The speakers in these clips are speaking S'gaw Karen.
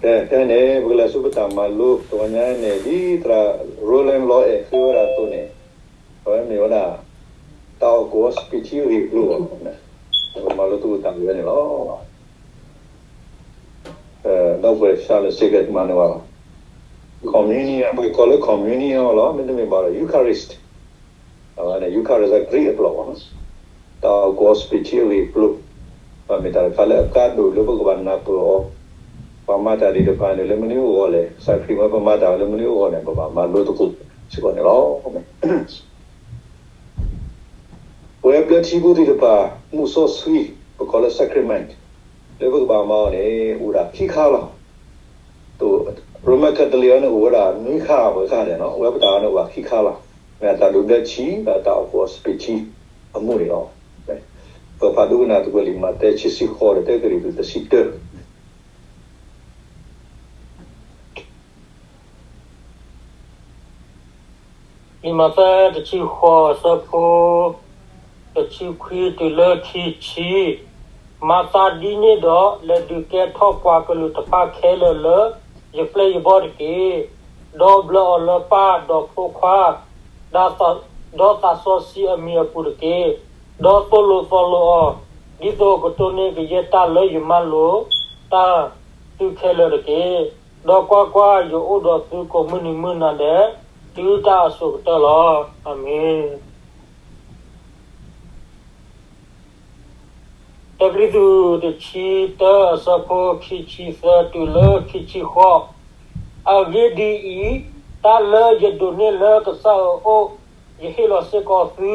ကဲ ခဲအံၤန့ၣ် ပကလဲၤဆူပတၢ်မၤလိတဂီၤညါန့ၣ် ဒ်သရၣ် Roland လီအဲၣ်ဃ့ဝဲဒၣ်အသိးန့ၣ်, အဝဲမ့ၢ်ဝဲဒၣ် တၢ်အီၣ်ကိၣ်အီ spiritual အဂ့ၢ်အကျိၤ, ပကမၤလိသကိးတၢ်ဝဲန့ၣ်လီၤ. ဒီပုၢ်ဝဲၢ် ဆၢလၢစ့ၢ်ကီးမၤန့ၢ်ဝဲလီၤ. Communion ပကကိးလၢ communion လီၤ, မ့တမ့ၢ်ဘၣ်ဒီး Eucharist, အဝဲန့ၣ် Eucharist အ Greek အကျိာ်လီၤ. တၢ်အီၣ်ကိၣ်အီ spiritual အဂ့ၢ်အကျိၤ, မ့ၢ်တၢ်တခါလၢအကါဒိၣ်လၢပကဘၣ်နၢ်ပၢၢ်အီၤ, ပှၤမၤတၢ်သ့ၣ်တဖၣ်န့ၣ် လၢမနုၤအဂီၢ်လဲၣ်, ကစၢ်ခရံာ်ဝဲပမၤတၢ်လၢမနုၤအဂီၢ်န့ၣ် ပဘၣ်မၤလိသကိးစ့ၢ်ကီးန့ၣ်လီၤ. ပဝဲဘျၢထံဖိသ့ၣ်တဖၣ် မုၢ်စီဆှံ ပကိးလၢ sacrament လၢပကဘၣ်မၤအီၤန့ၣ် အိၣ်ဒၣ်ခံခါလီၤ. တိၢ် Roman Catholic အံၤန့ၣ် အိၣ်ဝဲဒၣ်နွံခါပှဲၤခါန့ၣ်လီၤ. ဝဲပတၢ်အံၤန့ၣ်အိၣ်ဒၣ်ခံခါလီၤ. မ့ၢ်တၢ်ဒိးဘျၢထံ ဒီးတၢ်အီၣ်ကိၣ်အီ spiritual အမူးန့ၣ်လီၤ. ပဖးဒိကနၣ်သကိးလံာ်မးသဲ ခံဆံဃိး ဒီးတကရံၣ်သူး တဆံတၢ လံာ်မးသဲ တဆံဃိး အဆၢဖိ တဆံခွံတုၤလၢခံဆံ, မၤသးဒ်န့ၣ်ဒီး လဲၤဒုးကဲထီၣ်ပှၤကလုာ်တဖၣ်ခဲလၢာ်လၢယပျဲၢ်ယဘီၣ်တက့ၢ်. ဒီးဘျၢအီၤလၢပၢ်ဒီးဖိခွါ ဒီးသးစီဆှံအမံၤအပူၤတက့ၢ်. ဒီးသိၣ်လိသီလိအီၤ, ဒ်သိးအကတိၢ်န့ၢ်ကယဲၢ်တၢ်လၢယမၢလိာ်တၢ်သုခဲလၢာ်တက့ၢ်. ဒီးကွၢ်ကွၢ်, ယအိၣ်ဒီးသုကိးမုၢ်နံၤမုၢ်နၤဒဲး တုၤတၢ်အစိၤကတၢၢ်လီၤ. အၤမ့ၣ်. တကရံၣ်သူး တဆံတၢ အဆၢဖိ ခံဆံသၢ တုၤလၢခံဆံဃိး, အဂ့ၢ်ဒ်အံၤ, တၢ်လၢယဒိးန့ၢ်လၢကစၢ်အအိၣ်, ယဟ့ၣ်လီၤစ့ၢ်ကီးသု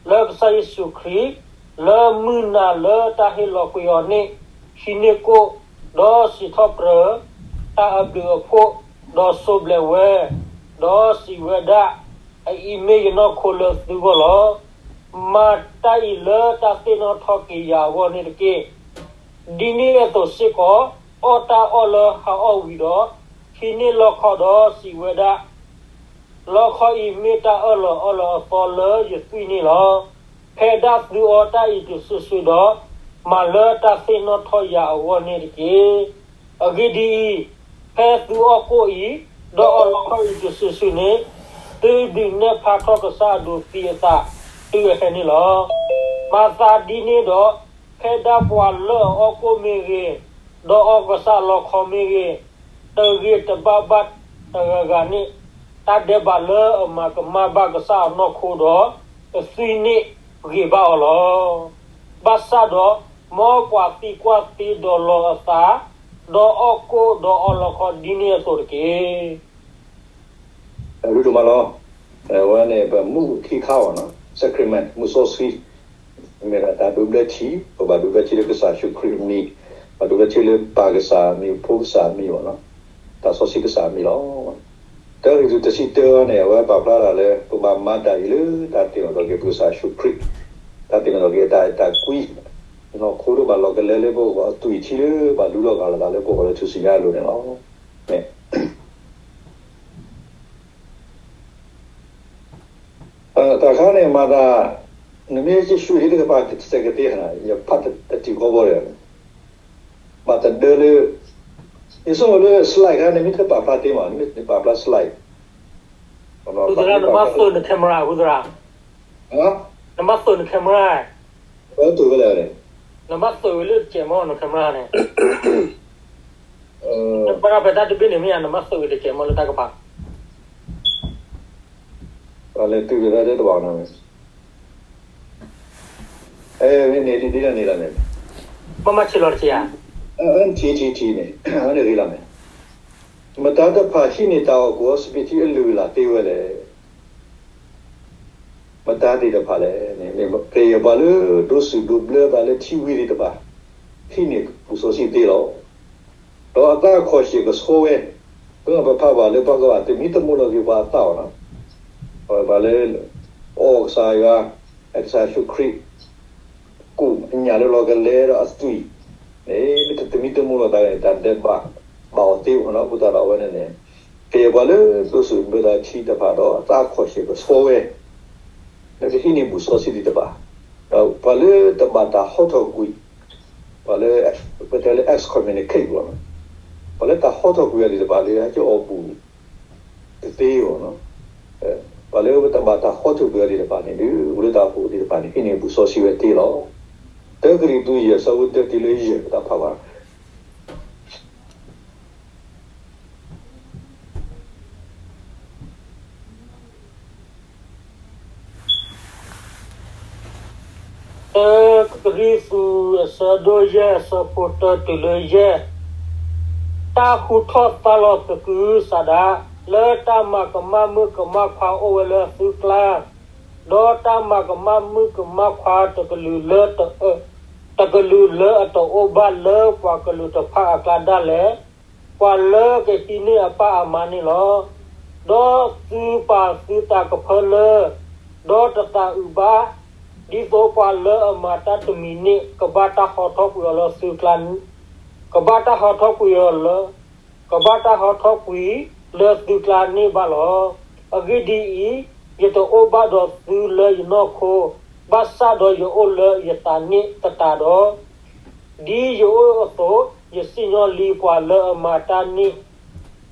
လၢကစၢ်ယ့ၣ်ၡူးခရံာ်, လၢမုၢ်နၤလၢတၢ်ဟ့ၣ်လီၤကွံာ်အီၤန့ၣ်, ဟံးန့ၢ်ကိၣ်, ဒီးစံးထီၣ်ပတြၢၤ တၢ်အဘျုးအဖှိၣ်, ဒီးစိးဘျဲးဝဲ, ဒီးစံးဝဲဒၣ်, အအံၤမ့ၢ်ယနီၢ်ခိလၢသုဂီၢ်လီၤ. မၤတၢ်အံၤလၢတၢ်သ့ၣ်နီၣ်ထီၣ်က့ၤယၤအဂီၢ်န့ၣ်တက့ၢ်. ဒ်န့ၣ်အသိးစ့ၢ်ကီး, အီၣ်တၢ်အီၣ်လၢဟးအီၣ်ဝံၤဒီး, ဟံးန့ၢ်လီခီဒီးစံးဝဲဒၣ်, လီခီအံၤမ့ၢ်တၢ်အၢၣ်လီၤအီလီၤအသီလၢယသွံၣ်န့ၣ်လီၤ. ဖဲဒၣ်သုအီတၢ်အံၤတုၤစုာ်စုာ်ဒီး, မၤလၢတၢ်သ့ၣ်နီၣ်ထီၣ်ယၤအဂီၢ်န့ၣ်တက့ၢ်. အဂ့ၢ်ဒ်အံၤ, ဖဲသုအီၣ်ကိၣ်အံၤ, ဒီးအီလီခီအံၤတုၤစုာ်စုာ်န့ၣ်, သုဒုးနဲၣ်ဖျါထီၣ်ကစၢ်အဒိးသံအသးတုၤအဟဲန့ၣ်လီၤ. မၤသးဒ်န့ၣ်ဒီး, ဖဲဒၣ်ပှၤလၢအအီၣ်ကိၣ်မ့ၢ်ဂ့ၤ, ဒီးအီကစၢ်လီခီမ့ၢ်ဂ့ၤ, တဂ့ၤတဘၣ်ဘၣ်တဂၤဂၤန့ၣ်, တၢ်ဒဲးဘးလၢအမၤကမၣ်ဘၣ်ကစၢ်အနီၢ်ခိဒီး, အသွံၣ်န့ၣ်ဂ့ၤဘၣ်အီၤလီၤ. ဘၣ်ဆၣ်ဒီး, မ်ပှၤသံကွၢ်သ့ဒီးလီၤအသး, ဒီးအီၣ်ကိၣ်ဒီးအီလီခီဒ်န့ၣ်အသိးတက့ၢ်. အရူဒိၣ်မးလီၤ. အဝဲန့ၣ် ပမူးခံခါအီၤနီၤ, sacrament မုၢ်စီဆှံ, မ့ၢ်ဒၣ်တၢ်ဒိးဘျၢထံ, ပဘၣ်ဒိးဘျၢထံလၢကစၢ်ယ့ၣ်ၡူးခရံာ်အမံၤ, ပဘၣ်ဒိးဘျၢထံလၢပၢ်ကစၢ်အမံၤ, ဖိကစၢ်အမံၤအီၤနီၤ, တၢ်စီဆှံကစၢ်အမံၤလီၤ. တၢ်ဂ့ၢ်တဆံတၢန့ၣ် အဝဲပာ်ဖျါဒၣ်လၢ ပဘၣ်မၤတၢ်အံၤလၢတၢ်သ့ၣ်နီၣ်ထီၣ်က့ၤပကစၢ်ယ့ၣ်ၡူးခရံာ်, တၢ်သ့ၣ်နီၣ်ထီၣ်က့ၤအတၢ်အဲၣ်တၢ်ကွံ, နီၢ်ခိဒိၣ်ဘၣ်လီၤကလဲလၢပဂီၢ်အသွံၣ်ထံလၢဘၣ်လူလီၤဂာ်လီၤသးလၢပဂီၢ်လၢထူၣ်စုညါအလိၤန့ၣ်လီၤ. တၢ်ခါန့ၣ်မၤသး, နမ့ၢ်က့ၤဆူၣ်လံတကပၤ စဲးကသ့ခါ, ယဖးတထံၣ်ကီဘီဒီး, ဘၣ်တဒၢလၢ, ယဆိကမိၣ်လၢ slide ခါန့ၣ် မ့ၢ်တပာ်ဖျါတ့ၢ်မး, နမ့ၢ်ပာ်ဖျါ slide, နမ့ၢ်သုးန camera ဟူသရၣ်, နမ့ၢ်သုးန camera, နမ့ၢ်သုးဝဲလၢ န camera န့ၣ် နပာ်ဖဲတၢ်တဘ့ၣ်န့ၣ်မ့ၢ်ဧါ, နမ့ၢ်သုးဝဲတကဲမ့ၢ်လၢတၢ်ကပၤ, လဲၤသုးဝဲဒၣ်တဘၣ်နီၤ, မ့ၢ်န့ၣ်ဒ်ဒ်န့ၣ်လီၤန့ၣ်, မ့ၢ်မၤဆံးလီၤတက့ၢ်ဧါ, ထံထံထံန့ၣ်, န့ၣ်ဂ့ၤလီၤန့ၣ်, မတၤတဖၣ်ဟံးန့ၢ်တၢ်အီၣ်ကိၣ်အီ spiritual အလုၢ်အလၢ်သ့ဝဲလဲၣ်. မတၤသ့ၣ်တဖၣ်လဲၣ်န့ၣ် မ့ၢ်ပှၤလၢဒိးစူၣ်ဒိးဘျၢသးလၢထံဝံၤသ့ၣ်တဖၣ် ဟံးန့ၢ်ဘူၣ်စီဆှံသ့လီၤ. ဒီးအသးအခီၣ်ဆၢၣ်ကဆှီဝဲ, ပဖးဘၣ်လၢပှၤကဘၣ်သမံသမိးလီၤက့ၤပှၤအသးအီၤနီၤ, ပှၤလၢ အီၣ်ကစၢ်ယွၤ, အဲၣ်ကစၢ်ယ့ၣ်ၡူးခရံာ်, ကိၣ်ညၣ်လၢလီၤကလဲဒီးအသွံၣ်န့ၣ် မ့ၢ်တသမံသမိးလိာ်သးန့ၣ် တၢ်ဒဲးဘးဘၣ်အီၤသ့အီၤနီၤ. အဃိသတးဒီးအဝဲန့ၣ်န့ၣ် ကယဲၢ်ပှၤလၢဒိးစူၣ်ဒိးဘျၢသးထံတဖၣ်ဒီး အသးအခီၣ်ဆၢၣ်ကဆှီဝဲ, လၢကဟံးန့ၢ်ဘူၣ်စီဆှံသ့ၣ်တဖၣ်, ဒီးပှၤလၢတဘၣ်တၢ်ဟီထီၣ်ကွံာ်, ပှၤလၢ ပတဲလၢ excommunicate ပှၤလီၤ. ပှၤလၢတၢ်ဟီထီၣ်ကွံာ်အီၤသ့ၣ်တဖၣ်လၢ ဟဲက့ၤအီၣ်ဘူၣ်တသ့အီၤ, ပှၤလၢတဘၣ်တၢ်ဟီထီၣ်ကွံာ်အီၤသ့ၣ်တဖၣ်န့ၣ်ဒီး အိၣ်လၢတၢ်အိၣ်ဖှိၣ်သ့ၣ်တဖၣ်န့ၣ် ဟံးန့ၢ်ဘူၣ်စီဆှံဝဲသ့လီၤ. တၢကရံၣ်သူးယဲၢ် အဆၢဖိတၢတုၤလၢယဲၢ် ပတၢ်ဖးဘၣ် တၢကရံၣ်သူး အဆၢဒိၣ်ယဲၢ် အဆၢဖိတၢတုၤလၢယဲၢ်, တၢ်ဟူထီၣ်သါလီၤသကုၤဆးဒး လၢတၢ်မၤကမၣ်မုၣ်ကမၣ်ခွါအိၣ်ဝဲလၢသုကျါ, ဒီးတၢ်မၤကမၣ်မုၣ်ကမၣ်ခွါ တကလုာ်လၢအတအိၣ်ဘၣ်လၢပှၤကလုာ်တဖၣ်အကျါဒၣ်လဲာ်, ပှၤလၢကဟံးန့ၢ်အပၢ်အမါန့ၣ်လီၤ. ဒီးသုပာ်သုသးကဖၢလၢ ဒီးတသးအုးဘၣ်, ဒ်သိးပှၤလၢအမၤတၢ်တမံၤန့ၣ် ကဘၣ်တၢ်ဟီထီၣ်ကွံာ်အီၤလၢသုကျါ, ကဘၣ်တၢ်ဟီထီၣ်ကွံာ်အီၤလၢ ကဘၣ်တၢ်ဟီထီၣ်ကွံာ်လၢသုကျါန့ၣ်ဘၣ်လီၤ. အဂ့ၢ်ဒ်အံၤ, ယတအိၣ်ဘၣ်ဒီးသုလၢယနီၢ်ခိ, ဘၣ်ဆၣ်ဒီးယအိၣ်လၢယသးန့ၣ်သတးဒီး, ဒ်ယအိၣ်အသိး, ယစံၣ်ညီၣ်လံပှၤလၢအမၤတၢ်န့ၣ်,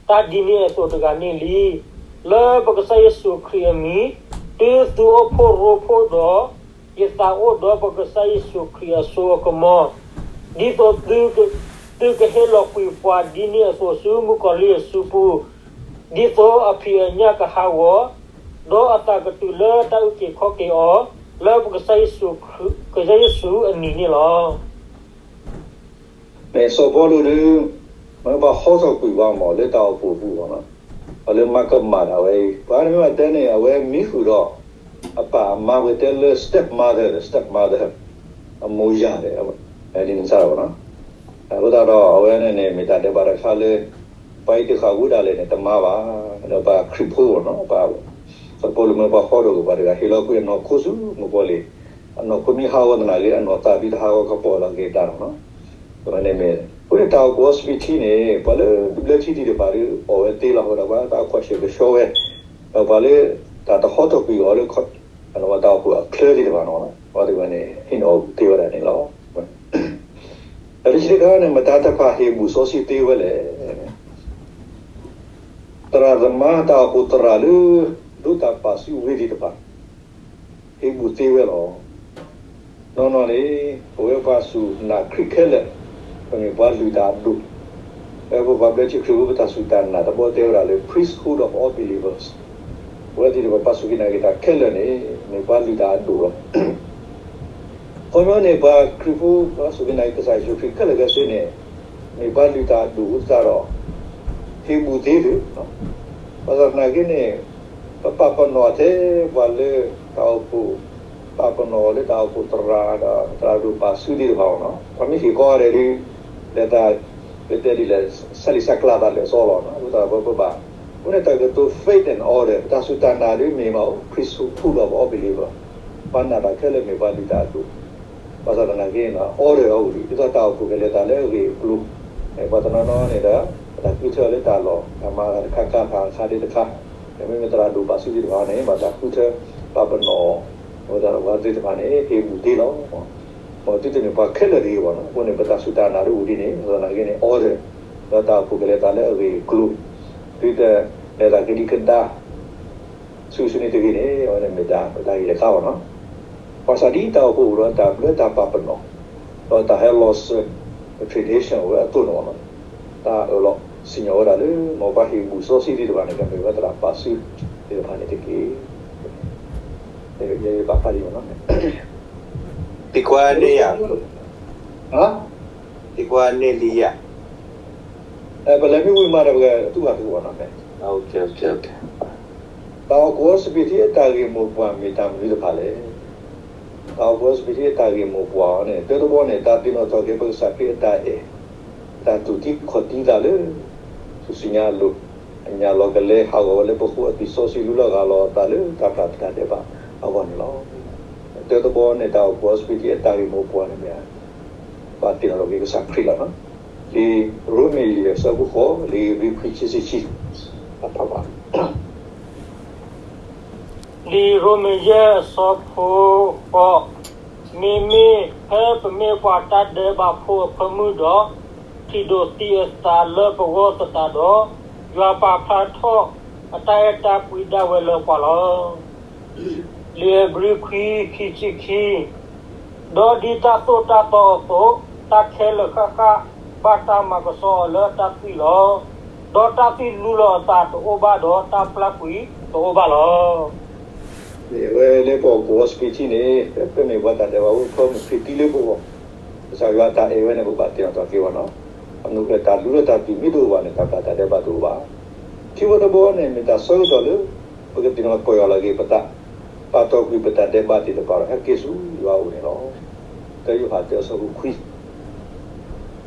တၢ်ဒ်န့ၣ်အသိးတဂၤန့ၣ်လံ. လၢပကစၢ်ယ့ၣ်ၡူးခရံာ်အမံၤ, တုၤသုအိၣ်ဖှိၣ်ရိဖှိၣ်ဒီး, ယသးအိၣ်ဒီးပကစၢ်ယ့ၣ်ၡူးခရံာ်အစိအကမီၤ, ဒ်သိးသုက, သုကဟ့ၣ်လီၤကွံာ်ပှၤဒ်န့ၣ်အသိးဆူမုၣ်ကီၤလံၢ်အစုပူၤ, ဒ်သိးအဖံးအညၣ်ကဟးဂီၤ, ဒီးအသးကတုၤလၢတၢ်အုၣ်က့ၤခီၣ်က့ၤအီၤ, လၢပကစၢ်ယ့ၣ်ၡူး, ကစၢ်ယ့ၣ်ၡူးအမံၤန့ၣ်လီၤ. မ့ၢ်စီၤပီလူးဒီး, မ့ၢ်ပှၤဟီထီၣ်ကွံာ်ပှၤမ့ၢ်လၢတၢ်အိၣ်ဖှိၣ်ပူၤအီၤ, ပှၤလၢမၤကမၣ်ဒၣ်ဝဲအံၤ, ပှၤမ့ၢ်ဘၣ်တဲန့ၣ် အဝဲမံဃုာ်ဒီး အပၢ်အမါ ပတဲလၢ stepmother, stepmother, အမိၢ်ယၢ်ဒီး, ဒ်န့ၣ်စၢ်လီၤ. အဃိသတးဒီး အဝဲန့ၣ်န့ၣ် မ့ၢ်တၢ်ဒဲးဘးတခါလၢ ပှၤအံၤတဃၣ်ဝူဒၣ်လဲာ်န့ၣ် တမၤဘၣ်, ဒီးပှၤခရံာ်ဖိအီၤ, စီၤပီလူးမ့ၢ်ပှၤဟီထီၣ်ကွံာ်ပှၤတဂၤ ဟ့ၣ်လီၤကွံာ်အနီၢ်ခိဆူမုၣ်ကီၤလံၢ်, အနီၢ်ခိမ့ၢ်ဟးဂီၤသနာ်က့ အနီၢ်သးဒ်တဟးဂီၤကပီၤလီၤက့ၤတၢ်လီၤ. မ့ၢ်, အဃိန့ၣ်တၢ်အိၣ်ဖှိၣ် စပံးထံန့ၣ် ပှၤလၢဒူဘျၢထံသ့ၣ်တဖၣ်ဒီး အီၣ်ဝဲသ့လီၤ, အဃိဒီးပှၤတၢ်ခီၣ်ဆၢကဆှီဝဲ, ဒီးပှၤလၢတၢ်တဟီထီၣ်ကွံာ်အီၤလၢ တၢ်အိၣ်ဖှိၣ်အချၢသ့ၣ်တဖၣ်န့ၣ်, ပှၤသ့ၣ်တဖၣ်န့ၣ် ဟံးန့ၢ်အီၣ်ဘူၣ်သ့ဝဲဒၣ်န့ၣ်လီၤ. တၢ်တဆံတခါန့ၣ် မတၤတဖၣ်ဟ့ၣ်ဘူၣ်စီဆှံသ့ဝဲလဲၣ်. သရၣ်သမါ တၢ်အိၣ်ဖှိၣ်သရၣ်လၢ ဒိးတၢ်ပာ်စုဝ့ၢ်သ့ၣ်တဖၣ် ဟ့ၣ်ဘူၣ်သ့ဝဲလီၤ. နီၢ်နီၢ်န့ၣ် ပဝဲပှၤစူၢ်နာ်ခရံာ်ခဲလၢာ် ပမ့ၢ်ပှၤလုၢ်တၢ်အဒိၣ်, ပဝဲပပှၤဘျၢထံခရံာ်ဖိ ပတၢ်စူၢ်တၢ်နာ်တဘီတဲဝဲဒၣ်လၢ priesthood of all believers, ပဝဲသ့ၣ်တဖၣ်ပှၤစူၢ်က့ၤနာ်က့ၤတၢ်ခဲလၢာ်န့ၣ် မ့ၢ်ပှၤလုၢ်တၢ်အဒိၣ်လီၤ. ခီပညီန့ၣ် ပှၤခရံာ်ဖိ ပှၤစူၢ်က့ၤနာ်က့ၤကစၢ်ယ့ၣ်ၡူးခရံာ်ခဲလၢာ်ခဲဆ့န့ၣ် မ့ၢ်ပှၤလုၢ်တၢ်အဒိၣ်အဃိသတးဒီး ဟ့ၣ်ဘူၣ်သ့သု, ဘၣ်ဆၣ်သနာ်က့န့ၣ် ပပာ်ပနီၣ်ထဲပှၤလၢတၢ်အိၣ်ဖှိၣ်, ပာ်ပနီၣ်လၢတၢ်အိၣ်ဖှိၣ်သရၣ်ဒီးသရၣ်ဒိၣ်ပာ်စုသ့ၣ်တဖၣ်အီၤ, ပှၤမ့ၢ်ဟ့ၣ်ကီးဂၤဒဲးဒီး လဲၤတၢ်, ပတဲဒ်လဲၣ်, ဆဲးလံာ်ဆဲးကျိးသးလဲၤစီလီၤ, အဃိသတးဒီးပဘၣ်, အဃိန့ၣ်တၢ်ကတိၤ faith and order ပတၢ်စူၢ်တၢ်နာ်ဒီးမ့ၢ်မး priesthood of all believers, ပှၤနာ်တၢ်ခဲလၢာ်မ့ၢ်ပှၤလုၢ်တၢ်အဒိၣ်, ဘၣ်ဆၣ်သနာ်က့န့ၣ် order အီၤဝံၤလံ ဒ်သိးတၢ်အိၣ်ဖှိၣ်ကလဲၤတၢ်လၢအဂ့ၢ်အကျိၤ, ပှၤတနီၤနီၤန့ၣ်ဒီး ပတၢ်ဃုထၢလၢတၢ်လီၢ်, တၢ်မၤတခါကါဖးတခါဒ့တခါ, မ့မ့ၢ်သရၣ်ဒိၣ်ပာ်စုသ့ၣ်တဖၣ်န့ၣ် ဘၣ်တၢ်ဃုထၢ, ပာ်ပနီၣ်, အဃိသတးဒီးပှၤသ့ၣ်တဖၣ်န့ၣ် ဟ့ၣ်ဘူၣ်သ့လီၤ. မ်သုတမ့ၢ်ပှၤခဲလၢာ်တဂ့ၤဘၣ်န့ၣ်, အဃိန့ၣ် ပတၢ်စူၢ်တၢ်နာ်ဒ်အိၣ်ဒ်န့ၣ်, ဘၣ်ဆၣ်သနာ်က့န့ၣ် order ဒီးတၢ်အိၣ်ဖှိၣ်ကလဲၤတၢ်လၢအဂ့ၢ်အကျိၤ, သုတလဲၤတၢ်ကဒံကဒါ ဆူၣ်ဆူၣ်န့ၣ်တဂ့ၤန့ၣ်, အဝဲန့ၣ်မ့ၢ်တၢ်ဂ့ၢ်တခါဘၣ်န့ၣ်, ဘၣ်ဆၣ်ဒ်တၢ်အိၣ်ဖှိၣ်အိၣ်ဒီးတၢ်ဘျၢတၢ်ပာ်ပနီၣ်, ဒီးတၢ်ဟဲလီၤစၢၤ tradition အဝဲအသိးန့ၣ်ဘၣ်န့ၣ်, တၢ်အၢၣ်လီၤစံၣ်ညီၣ်ဝဲဒၣ်လၢ မ်ပှၤဟ့ၣ်ဘူၣ်စီဆှံသ့ၣ်တဖၣ်န့ၣ် ကမ့ၢ်ဝဲသရၣ်ပာ်စုသ့ၣ်တဖၣ်န့ၣ်တက့ၢ်. ယဘၣ်ဖးဒ်န့ၣ်, သံကွၢ်န့ၣ်ယၤ, သံကွၢ်န့ၣ်လံယၤ, ပလဲၤမ့ၢ်ဝံၤမးဒီး ပကတူၢ်ဘၣ်သုဘၣ်န့ၣ်, တၢ်အိၣ်ဖှိၣ်စပံးထံအတၢ်ဂ့ၢ်မိၢ်ပှၢ်မ့ၢ်တၢ်မနုၤတဖၣ်လဲၣ်. တၢ်အိၣ်ဖှိၣ်စပံးထံအတၢ်ဂ့ၢ်မိၢ်ပှၢ်အီၤန့ၣ် တၢတဘီန့ၣ် တၢ်သ့ၣ်နီၣ်ထီၣ်က့ၤပကစၢ်ခရံာ်အတၢ်အဲၣ်, တၢ်တူၢ်တံၤခီၣ်တံၤသးလၢ ထူၣ်စုညါအလိၤ, အညၣ်လီၤကလဲ ဟးဂီၤဝဲလၢပဃိအသွံၣ်စီဆှံ လူလီၤဂာ်လီၤအသးလၢတၢ်ပျၢ်တၢ်ဒဲးဘးအဂီၢ်န့ၣ်လီၤ. တၢတဘီန့ၣ် တၢ်အိၣ်ဖှိၣ်စပံးထံအတၢ်ဂ့ၢ်မိၢ်ပှၢ်န့ၣ်မ့ၢ် ပှၤသ့ၣ်နီၣ်ထီၣ်က့ၤကစၢ်ခရံာ်လီၤ. လံာ်ရိမ့ၤယဲၢ်အဆၢဖိဃိး, လံာ်ဧ့ၤဘြံၤခွံ ခံဆံခံ, တၢ်ဖးဘၣ် လံာ်ရိမ့ၤယဲၢ်အဆၢဖိဃိး, မ့မ့ၢ်ဖဲပမ့ၢ်ပှၤတၢ်ဒဲးဘးဖိအဖၢမုၢ်ဒီး, ထံၣ်ဒိၣ်သံအသးလၢပဂီၢ်သတးဒီး, ယွၤပာ်ဖျါထီၣ်အတၢ်အဲၣ်တၢ်ကွံဒၣ်ဝဲလၢပှၤလီၤ. လံာ်ဧ့ၤဘြံၤခွံ ခံဆံခံ, ဒီးဒ်တၢ်သိၣ်တၢ်သီအသိး, တၢ်ခဲလၢာ်ဃၣ်ဃၣ်ဘၣ်တၢ်မၤကဆှီအီၤလၢတၢ်သွံၣ်လီၤ. ဒီးတၢ်သွံၣ်လူလီၤအသးတအိၣ်ဘၣ်ဒီးတၢ်ပျၢ်ကွံာ်တအိၣ်ဘၣ်လီၤ. အဝဲလၢပဟီၣ်ခိၣ်အစပံးထံန့ၣ် ပမ့ၢ်ပှၤတၢ်ဒဲးဘးအိၣ်ဖျီမုၢ်ခရံာ်တံၢ်လၢပဂီၢ်, ကစၢ်ယွၤအတၢ်အဲၣ်ဝဲန့ၣ် ပဘၣ်သ့ၣ်နီၣ်ထီၣ်က့ၤအီၤနီၤ. အမနုၤအဃိလဲၣ်, တၢ်လူလၢတၢ်သွံၣ်မ့ၢ်တအိၣ်ဘၣ်န့ၣ် တၢ်ပျၢ်တၢ်ဒဲးဘးတအိၣ်ဘၣ်. ခံဘီတဘီန့ၣ် မ့ၢ်တၢ်ဆၢကတီၢ်လၢ ပကသ့ၣ်နီၣ်ပီၢ်ယၢ်လီၤက့ၤပသး, ပာ်တီၢ်ကွံာ်ပတၢ်ဒဲးဘးသ့ၣ်တဖၣ်ဒီး ဟဲက့ၤဆူယွၤအအိၣ်န့ၣ်လီၤ. တၢယိၤဟၣ်တၢအဆၢဖိခွံ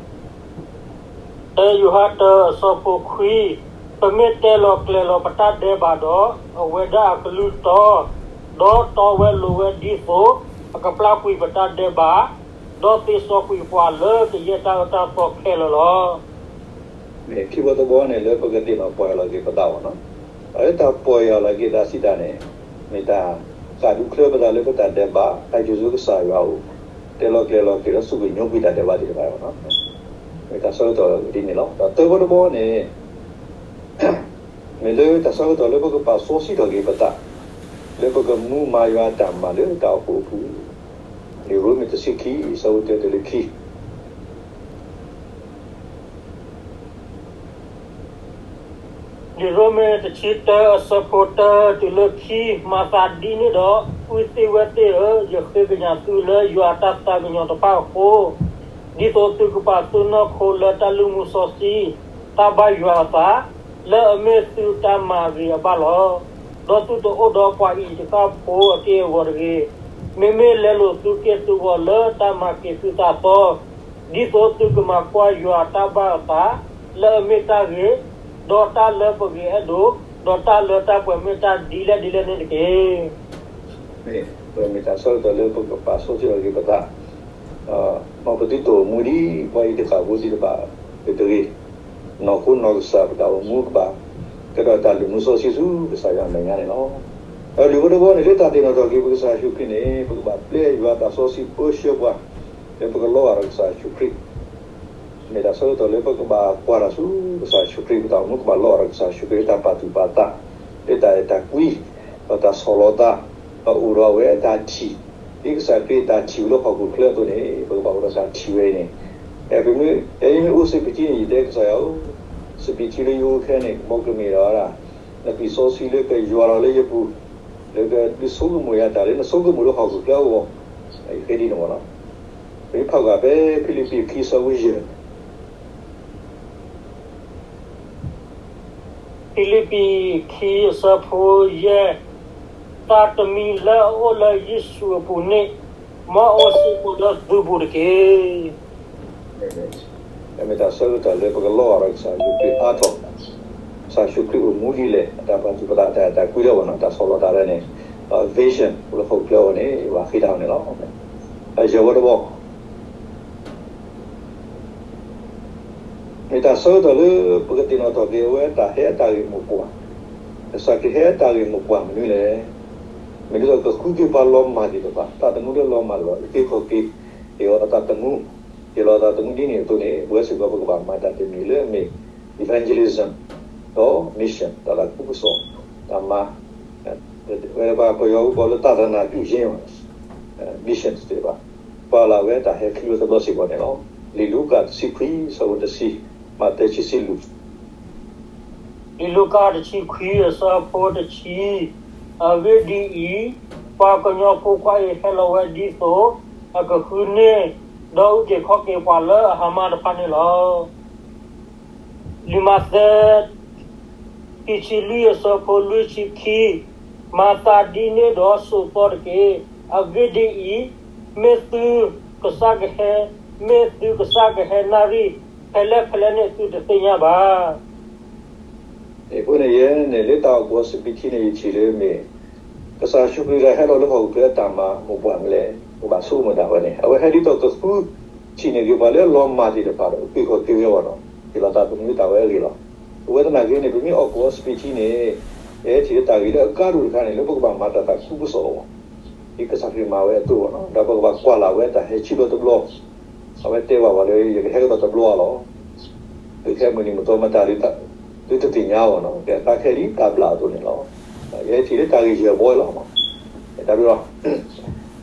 တၢယိၤဟၣ်တၢအဆၢဖိခွံ, ပမ့ၢ်တဲလီၤကျဲၤလီၤပတၢ်ဒဲးဘးဒီး, အဝဲဒၣ်အကလုၢ်တီ, ဒီးတီဝဲလိၤဝဲဒ်သိးအကပျၢ်ကွံာ်ပတၢ်ဒဲးဘး, ဒီးသ့စီကွံာ်ပှၤလၢကယဲၢ်တၢ်အၢတၢ်သီခဲလၢာ်လီၤ. မ့ၢ်ခံဘီတဘီန့ၣ် လၢပကသ့ၣ်နီၣ်ပီၢ်ယၢ်လီၤက့ၤပသးအဂီၢ်နီၤ. အဝဲတၢ်ပီၢ်ယၢ်လီၤက့ၤသးစံးတၢ်န့ၣ်, မ့ၢ်တၢ်ဃၣ်ဒူချၢပသးလၢပတၢ်ဒဲးဘး, တၢ်စံးဆၢကစၢ်ယွၤအအိၣ်, တဲလီၤကျဲၤလီၤက့ၤဒီးစူၢ်က့ၤညိကွံာ်တၢ်ဒဲးဘးသ့ၣ်တဖၣ်အဂီၢ်နီၤ. မ့ၢ်တၢ်ဆၢကတီၢ်ဒ်န့ၣ်လီၤ. ဒီးသၢဘီတဘီန့ၣ် မ့ၢ်လၢတၢ်ဆၢကတီၢ်လၢပကပာ်စီဆှံထီၣ်က့ၤပသး, လၢပကမူမၤယွၤအတၢ်မၤလၢတၢ်အိၣ်ဖှိၣ်အပူၤ, လံာ်ရိမ့ၤတဆံခံ အဆၢဖိတၢတုၤလၢခံ လံာ်ရိမ့ၤတဆံတၢအဆၢဖိတၢတုၤလၢခံ, မၤသးဒ်န့ၣ်ဒီး, ပုၢ်သ့ၣ်ဝဲၢ်သ့ၣ်ဧၢ, ယဃ့ကညးသုလၢယွၤအတၢ်သးကညီၤတဖၣ်အဃိ, ဒ်သိးသုကပာ်သုနီၢ်ခိလၢတၢ်လုၢ်မူစီဆှံ, တၢ်ဘၣ်ယွၤအသး, လၢအမ့ၢ်သုတၢ်မၤဂ့ၤအဘၣ်လီၤ. ဒီးသုတအိၣ်ဒီးပှၤအံၤတဃၣ်ဖိအက့ၢ်အဂီၤတဂ့ၤ, မ့မ့ၢ်လဲလိာ်သုက့ၢ်သုဂီၤလၢတၢ်မၤက့ၤသုသးသီ, ဒ်သိးသုကမၤကွၢ်ယွၤအတၢ်ဘၣ်အသး, လၢအမ့ၢ်တၢ်ဂ့ၤ, ဒီးတၢ်လၢပဂ့ၤအဲၣ်ဒိး, ဒီးတၢ်လၢတၢ်ပှဲၤမ့ၢ်တၢ်ဒ်လဲၣ်ဒ်လဲၣ်န့ၣ်တက့ၢ်. မ့ၢ်တၢ်ဆၢကတီၢ်လၢပကပာ်စီဆှံထီၣ်က့ၤပသး, မ်ပသုတအိၣ်မူဒ်ပှၤအံၤတဃၣ်ဖိသ့ၣ်တဖၣ်အသိးတဂ့ၤ, နီၢ်ခိနီၢ်ကစၢ်ပတၢ်အိၣ်မူကဘၣ်, ကဲထီၣ်တၢ်လုၢ်မူစီဆှံဆူကစၢ်ယွၤအမဲာ်ညါန့ၣ်လီၤ. ဒီးလွံၢ်ဘီတဘီန့ၣ် လၢတၢ်သ့ၣ်နီၣ်ထီၣ်က့ၤပကစၢ်ယ့ၣ်ၡူးခရံာ်န့ၣ် ပကဘၣ်ပျဲယွၤအသးစီဆှံပၢဆှၢပှၤ, လၢပကလီၤဂာ်ဒီးကစၢ်ယ့ၣ်ၡူးခရံာ် မ့ၢ်တၢ်ဆၢကတီၢ်လၢပကဘၣ်ကွၢ်တၢ်ဆူကစၢ်ယ့ၣ်ၡူးခရံာ်, ပတၢ်အိၣ်မူကဘၣ်လီၤဂာ်ဒီးကစၢ်ယ့ၣ်ၡူးခရံာ်, လၢတၢ်ပာ်သူၣ်ပာ်သး, လၢတၢ်အဲၣ်တၢ်ကွံ, ဒီးတၢ်ဆီၣ်လီၤသး, ဒီးအိၣ်ဒီးအဝဲတၢ်ထံၣ်, ဒ်ကစၢ်ခရံာ်တၢ်ထံၣ်ဝဲလၢဟီၣ်ခိၣ်ချၢအသိးန့ၣ် ပကဘၣ်အိၣ်ဒီးတၢ်ထံၣ်ဝဲအံၤန့ၣ်, ပမ့ၢ်, ယမ့ၢ်အိၣ်စပံးထံန့ၣ် ယတဲကစၢ်ယွၤဧၢ, စပံးထံလၢယအိၣ်ခဲန့ၣ် မ်ကမ့ၢ်ဒၣ်ဝဲဒၣ် နသွံၣ်စီဆှံလၢကယွၤလီၤလၢယပူၤ, လၢကဒုးဆိကမိၣ်ယၤတၢ်လၢနဆိကမိၣ်လၢဟီၣ်ခိၣ်ချၢအဂီၢ်, ယဃ့ဒ်န့ၣ်မ့ၢ်နီၤ. ပမ့ၢ်ဖးကွၢ်ဖဲဖံလံးပံးခံအဆၢဖိယဲၢ်, ဖံလံးပံးခံအဆၢဖိယဲၢ်, သးတမံၤလၢအအိၣ်လၢယ့ၣ်ၡူးအပူၤန့ၣ်, မ်အအိၣ်စ့ၢ်ကီးလၢသုပူၤတက့ၢ်. မ့ၢ်တၢ်ဆၢကတီၢ်လၢပကလီၤဂာ်ဒီးကစၢ်ယ့ၣ်ၡူးခရံာ်အါထီၣ်, ကစၢ်ယ့ၣ်ၡူးခရံာ်အိၣ်မူဒ်လဲၣ်, အတၢ်ပာ်သူၣ်ပာ်သး တၢ်အဲၣ်တၢ်ကွံလၢအဂီၢ်န့ၣ်, တၢ်ဆီၣ်လီၤသးလၢန့ၣ်, ဒီး vision လၢဟီၣ်ခိၣ်ချၢအဂီၢ်န့ၣ် ယဘၣ်ဃ့တၢ်အီၤန့ၣ်လီၤ. ယဲၢ်ဝီတဘီ မ့ၢ်တၢ်ဆၢကတီၢ်လၢပကသ့ၣ်နီၣ်ထီၣ်က့ၤအဝဲတၢ်ဟဲအတၢ်ဂ့ၢ်မိၢ်ပှၢ်, ကစၢ်ခရံာ်ဟဲအတၢ်ဂ့ၢ်မိၢ်ပှၢ်မနုၤလဲၣ်. မ့ၢ်ဒ်သိးကဃုက့ၤပှၤလီၤမၢ်သ့ၣ်တဖၣ်, သးသမူလၢလီၤမၢ်သ့ၣ်တဖၣ်, အုၣ်က့ၤခီၣ်က့ၤ, ဟ့ၣ်လီၤသးသမူ, ဟ့ၣ်လီၤသးသမူဒ်န့ၣ်အသိးန့ၣ်, ပဝဲစ့ၢ်ကီးပကဘၣ်မၤတၢ်တမံၤလၢအမ့ၢ် evangelism ဒီး mission တၢ်သးခုကစီၣ်, တၢ်မၤ ဝဲပှၤပယီၤအကိးလၢ သာသနာပြုခြင်း, mission သ့ၣ်တဖၣ်, ပာ်လၢအဝဲတၢ်ဟဲခံဝဲတဘျီစ့ၢ်ကီးန့ၣ်လီၤ. လံာ်လူၤကၣ်တဆံခွံ အဆၢဖိတဆံ, မးသဲခံဆံလွံၢ်, လံာ်လူၤကၣ်တဆံခွံ အဆၢဖိတဆံ, အဂ့ၢ်ဒ်အံၤ, ပှၤကညီဖိခွါအံၤဟဲလီၤဝဲဒ်သိး အကဃုန့ၢ်, ဒီးအုၣ်က့ၤခီၣ်က့ၤပှၤလၢအဟါမၢ်တဖၣ်န့ၣ်လီၤ. လံာ်မးသဲ ခံဆံလွံၢ် အဆၢဖိလွံၢ်ဆံခံ, မၤသးဒ်န့ၣ်ဒီးဆိးသီတက့ၢ်. အဂ့ၢ်ဒ်အံၤ, မ့ၢ်သုကစၢ်ကဟဲ, မ့ၢ်သုကစၢ်ကဟဲနၣ်ရံၣ် ဖဲလဲၣ်ဖဲလဲၣ်န့ၣ် သုတသ့ၣ်ညါဘၣ်. အဃိန့ၣ် ယဲန့ၣ် လၢတၢ်အိၣ်ဖှိၣ်စပံးထံန့ၣ် ယထံၣ်လၢမ့ၢ် ကစၢ်ယ့ၣ်ၡူးခရံာ်တၢ်ဟဲလီၤလၢဟီၣ်ခိၣ်ချၢအတၢ်မၤမိၢ်ပှၢ်မနုၤလဲၣ်, ပဘၣ်ဆိကမိၣ်ဒၣ်ဝဲန့ၣ်, အဝဲဟဲဒ်သိးကဃုထံၣ်န့ၢ်က့ၤပှၤလၢအလီၤမၢ်သ့ၣ်တဖၣ်ဒီး အုၣ်က့ၤခီၣ်က့ၤဝဲအဂီၢ်ဒီး ဟ့ၣ်လီၤသးသမူတၢ်ဝဲအဂ့ၢ်လီၤ. အဝဲသနာ်က့န့ၣ် ပမ့ၢ်အိၣ်ဖှိၣ်စပံးထံန့ၣ် ယဟဲထံၣ်လၢတၢ်ဂ့ၢ်လၢအကါဒိၣ်တခါန့ၣ် လၢပကဘၣ်မၤတၢ်သးခုကစီၣ်အဂီၢ်, ဒ်ကစၢ်ခရံာ်မၤဝဲအသိးလီၤ. ဒီးပကဘၣ်ကွၢ်လၢ်ဝဲတၢ်ဟဲခံဘျီတဘျီ, အဝဲတဲဘၣ်ပှၤလၢ ယကဟဲကဒီးတဘျီဧါလီၤ. သုခဲမုၢ်နံၤမုၢ်သီမတၤ သုတသ့ၣ်ညါအီၤနီၤ, ကဲသးခဲဒ်တၢ်ဘျၣ်အသိးန့ၣ်လီၤ. ယဟဲထံၣ်လၢတၢ်ဂ့ၢ်ယဲၢ်ဘီလီၤ. တၢ်ဘျီ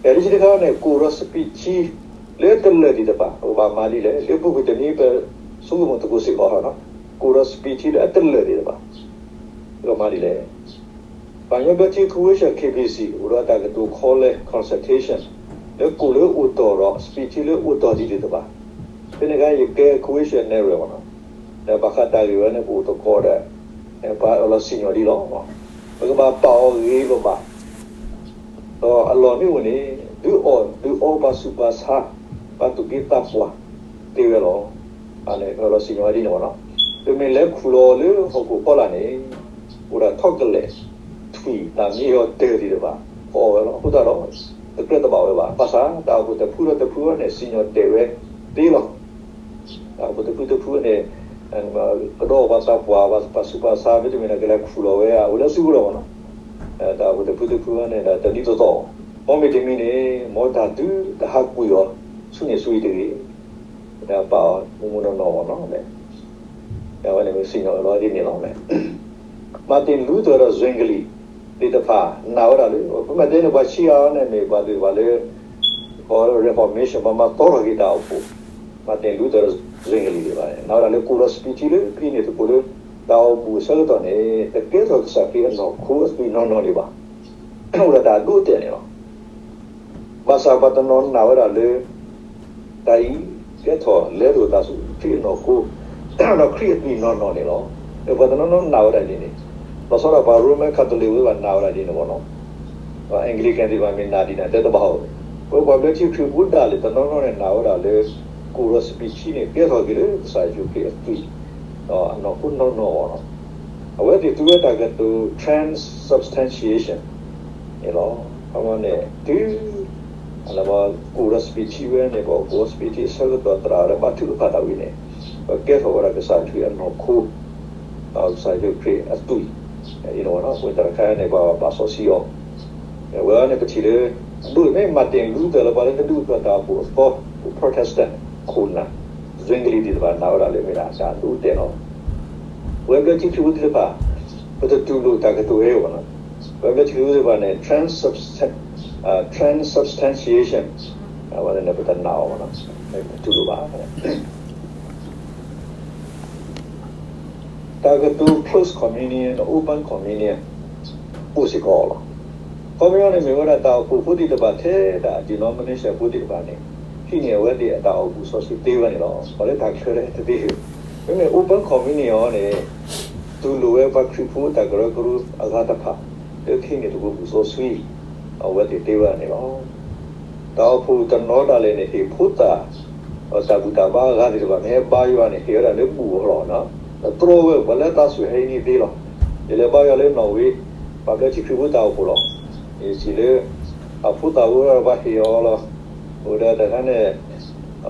ကဲလၢခံတခါန့ၣ် ကိၣ်ဒီးစပံးထံ လၢတလၢာ်သ့ၣ်တဖၣ် ပကဘၣ်မၤဒ်လဲၣ်, လၢပူၤကွံာ်တနံၤ ပဆိကမိၣ်သကိးစ့ၢ်ကီးနီၤ, ကိၣ်ဒီးစပံးထံလၢအတလၢာ်သ့ၣ်တဖၣ် ပကမၤဒ်လဲၣ်. ပှၤကညီဘျၢထံ Croatia K B C အိၣ်ဒီးတၢ်ကတိၤ call လၢ consultation လၢကိၣ်လၢအိၣ်တီၢ်ဒီး စပံးထံလၢအိၣ်တီၢ်ဒံးသ့ၣ်တဖၣ်, ဖဲန့ၣ်အခါ ယကဲ Croatia နဲၣ်ရွဲၣ်မးနီၤ, ဒီးဘၣ်ဃးတၢ်ဂ့ၢ်ဝဲန့ၣ် ပအိၣ်သကိးဒီး ပှၤအၢၣ်လီၤစံၣ်ညီၣ်ဒံးလီၤ. ပကဘၣ်ပာ်အီၤဂ့ၤလီၤဘၣ် ဒီးအလီၢ်မ့ၢ်အိၣ်န့ၣ် ဒုးအီၣ်ဒုးအီပှၤဆူးပှၤဆါ ပှၤသူၣ်က့သးပှၢ်သ့ဝဲလီၤ. အန့ၣ် ပအၢၣ်လီၤစံၣ်ညီၣ်ဝဲဒ်န့ၣ်မးနီၤ. ပမ့ၢ်လဲၤခူၣ်လီၤလၢဟီၣ်ခိၣ်ဖီလာ်န့ၣ် အိၣ်ဒၣ် chocolate ထွံၣ် တၢ်မံအီၤတၢၢ်သ့ၣ်တဖၣ် ကအီၣ်ဝဲလီၤ. အဃိသတးဒီး တကြၢးတဘၣ်ဝဲဘၣ်. ဘၣ်ဆၣ် တၢ်အိၣ်ဖှိၣ်တဖုဒီးတဖုန့ၣ် စံၣ်ညီၣ်တဲာ်ဝဲသ့လီၤ. တၢ်အိၣ်ဖှိၣ်တဖုတဖုန့ၣ် ကဒီးပှၤသးပှၢ် ပှၤဆူးပှၤဆါ မ့တမ့ၢ်ဒီး ကလဲၤခူၣ်လီၤဝဲ အဝဲလၢအစုပူၤလီၤမးနီၤ. တၢ်အိၣ်ဖှိၣ်တဖုတဖုန့ၣ်ဒီး တနံၤတသီၣ်, မ်မ့တမံၤန့ၣ် မ်တၢ်သုတဟးကွံာ်အီၤ ဆူန့ၣ်ဆူအံၤတဂ့ၤ. ပာ်အီၤမုၢ်မုၢ်နီၢ်နီၢ်မးနီၤ. အဝဲန့ၣ်မ့ၢ်စံၣ်ညီၣ်အလီၤဒ်န့ၣ်လီၤ. Martin Luther ဒီး Zwingli သ့ၣ်တဖၣ် နာ်ဝဲဒၣ်လၢ ပမ့ၢ်တဲန့ၣ် ပှၤဆံးအါအါန့ၣ်မ့ၢ်ပှၤသ့ၣ်တဖၣ်လၢ Reformation ပှၤမၤသီထီၣ်က့ၤတၢ်အိၣ်ဖှိၣ်, Martin Luther ဒီး Zwingli သ့ၣ်တဖၣ်န့ၣ် နာ်ဝဲဒၣ်လၢကိၣ်ဒီးစပံးထံလၢ ဖဲန့ၣ်သကိးလၢ တၢ်အိၣ်ဘူၣ်အဆၢကတီၢ်န့ၣ် တကဲထီၣ်ကစၢ်ခရံာ်အနီၢ်ခိအသွံၣ်နီၢ်နီၢ်န့ၣ်ဘၣ်. အိၣ်ဒီးတၢ်အဒိအတဲာ်န့ၣ်လီၤ. ဘၣ်ဆၣ်ပှၤတနီၤနာ်ဝဲဒၣ်လၢ တၢ်အံၤ ကဲထီၣ်လဲလိာ်သးဆူခရံာ်အနီၢ်ခိ ဒီးခရံာ်အသွံၣ်နီၢ်နီၢ်န့ၣ်လီၤ. ဒီးပှၤတနီၤနီၤနာ်ဝဲဒၣ်ဒ်န့ၣ်, လီၤဆီဒၣ်ပှၤ Roman Catholic ဝဲဘၣ်နာ်ဝဲဒၣ်ဒ်န့ၣ်မးနီၤ. Anglican သ့ၣ်တဖၣ်မ့ၢ်နာ်ဒ်န့ၣ် တဲတဘၣ်အီၤ, ပဝဲပှၤဘျၢထံခရံာ်ဖိဒၣ်လဲာ် တနီၤနီၤန့ၣ်နာ်ဝဲဒၣ်လၢ ကိၣ်ဒီးစပံးထံန့ၣ် ကဲထီၣ်က့ၤလၢကစၢ်ယ့ၣ်ၡူးခရံာ်အသွံၣ် ဒီးအနီၢ်ခိနီၢ်နီၢ်အဂီၢ်လီၤ. အဝဲသ့ၣ်သူဝဲတၢ်ကတိၤ transubstantiation န့ၣ်လီၤ. အဝဲန့ၣ် တုၤ ကိၣ်ဒီးစပံးထံဝဲန့ၣ် ပှၤကိၣ်ဒီးစပံးထံအဆၢကတီၢ်သရၣ်ဒီးဘါထုကဖၣ်တၢ်ဝံၤန့ၣ် ပကဲထီၣ်ဝဲဒၣ်ကစၢ်ခရံာ်အနီၢ်ခိ ဒီးကစၢ်ယ့ၣ်ၡူးခရံာ်အသွံၣ် အံၤန့ၣ်ဝဲနီၤ. အဃိတၢ်တခါန့ၣ် ပှၤဘၣ်စီဆှံအီၤ ဝဲန့ၣ်ပထံၣ်လၢ အဒိၣ်မ့ၢ် Martin Luther လၢပှၤလၢတဒူၣ်အဖျၢၣ်တၢ်အိၣ်ဖှိၣ်အသီ Protestant ခိၣ်နၢ် Zwingli သ့ၣ်တဖၣ်နာ်ဝဲဒၣ်လၢမ့ၢ်ဒၣ်တၢ်ဒိၣ်တဲာ်လီၤ. ပဝဲဘျၢထံခရံာ်ဖိသ့ၣ်တဖၣ် ပတတူၢ်လိာ်တၢ်ကတိၤဝဲအံၤဘၣ်နီၤ. ပဝဲဘျၢထံခရံာ်ဖိသ့ၣ်တဖၣ်န့ၣ် transubstan- အာ transubstantiation အဝဲန့ၣ်ပတနာ်အီၤဘၣ်နီၤ, ပတတူၢ်လိာ်ဘၣ်. တၢ်ကတိၤ close communion ဒီး open communion အိၣ်စ့ၢ်ကီးလီၤ. ခီပညီန့ၣ်မ့ၢ်ဝဲဒၣ်တၢ်အိၣ်ဖှိၣ်ဖိသ့ၣ်တဖၣ်ထဲဒၣ် denomination ဖိသ့ၣ်တဖၣ်န့ၣ် ဟံးန့ၢ်အဝဲသ့ၣ်အတၢ်အိၣ်ဘူၣ်စီဆှံသ့ဝဲန့ၣ်လီၤ. ပှၤလၢတၢ်ချၢလၢတသ့ မ့မ့ၢ် open communion အံၤန့ၣ် တူၢ်လိာ်ဝဲပှၤခရံာ်ဖိတၢ်ကရၢကရိအဂၤတဖၣ် လၢကဟံးန့ၢ်သကိးဘူၣ်စီဆှံ အဝဲသ့ၣ်သ့ဝဲန့ၣ်လီၤ. တၢ်အိၣ်ဖှိၣ်တနီၤဒၣ်လဲာ်န့ၣ် ဟ့ၣ်ဖိသၣ် ဒီးတၢ်ဘူၣ်တၢ်ဘါအဂၤသ့ၣ်တဖၣ် မ့ၢ်ဟဲဘါယွၤန့ၣ် ဟ့ၣ်ဝဲဒၣ်လၢဘူၣ်အလီၢ်နီၤ, တတြီဝဲ ပှၤလၢတၢ်ဆိၣ်ဟဲအံၤန့ၣ်သ့လီၤ. ယလဲၤဘါယွၤလၢနီၣ်ဝ့ ပှၤဘျၢထံခရံာ်ဖိတၢ်အိၣ်ဖှိၣ်လီၤ. ယစံးလၢ အဖိသၣ်ဝဲဒၣ်ပှၤဟ့ၣ်အီၤလီၤ. အိၣ်ဒီးတခါန့ၣ်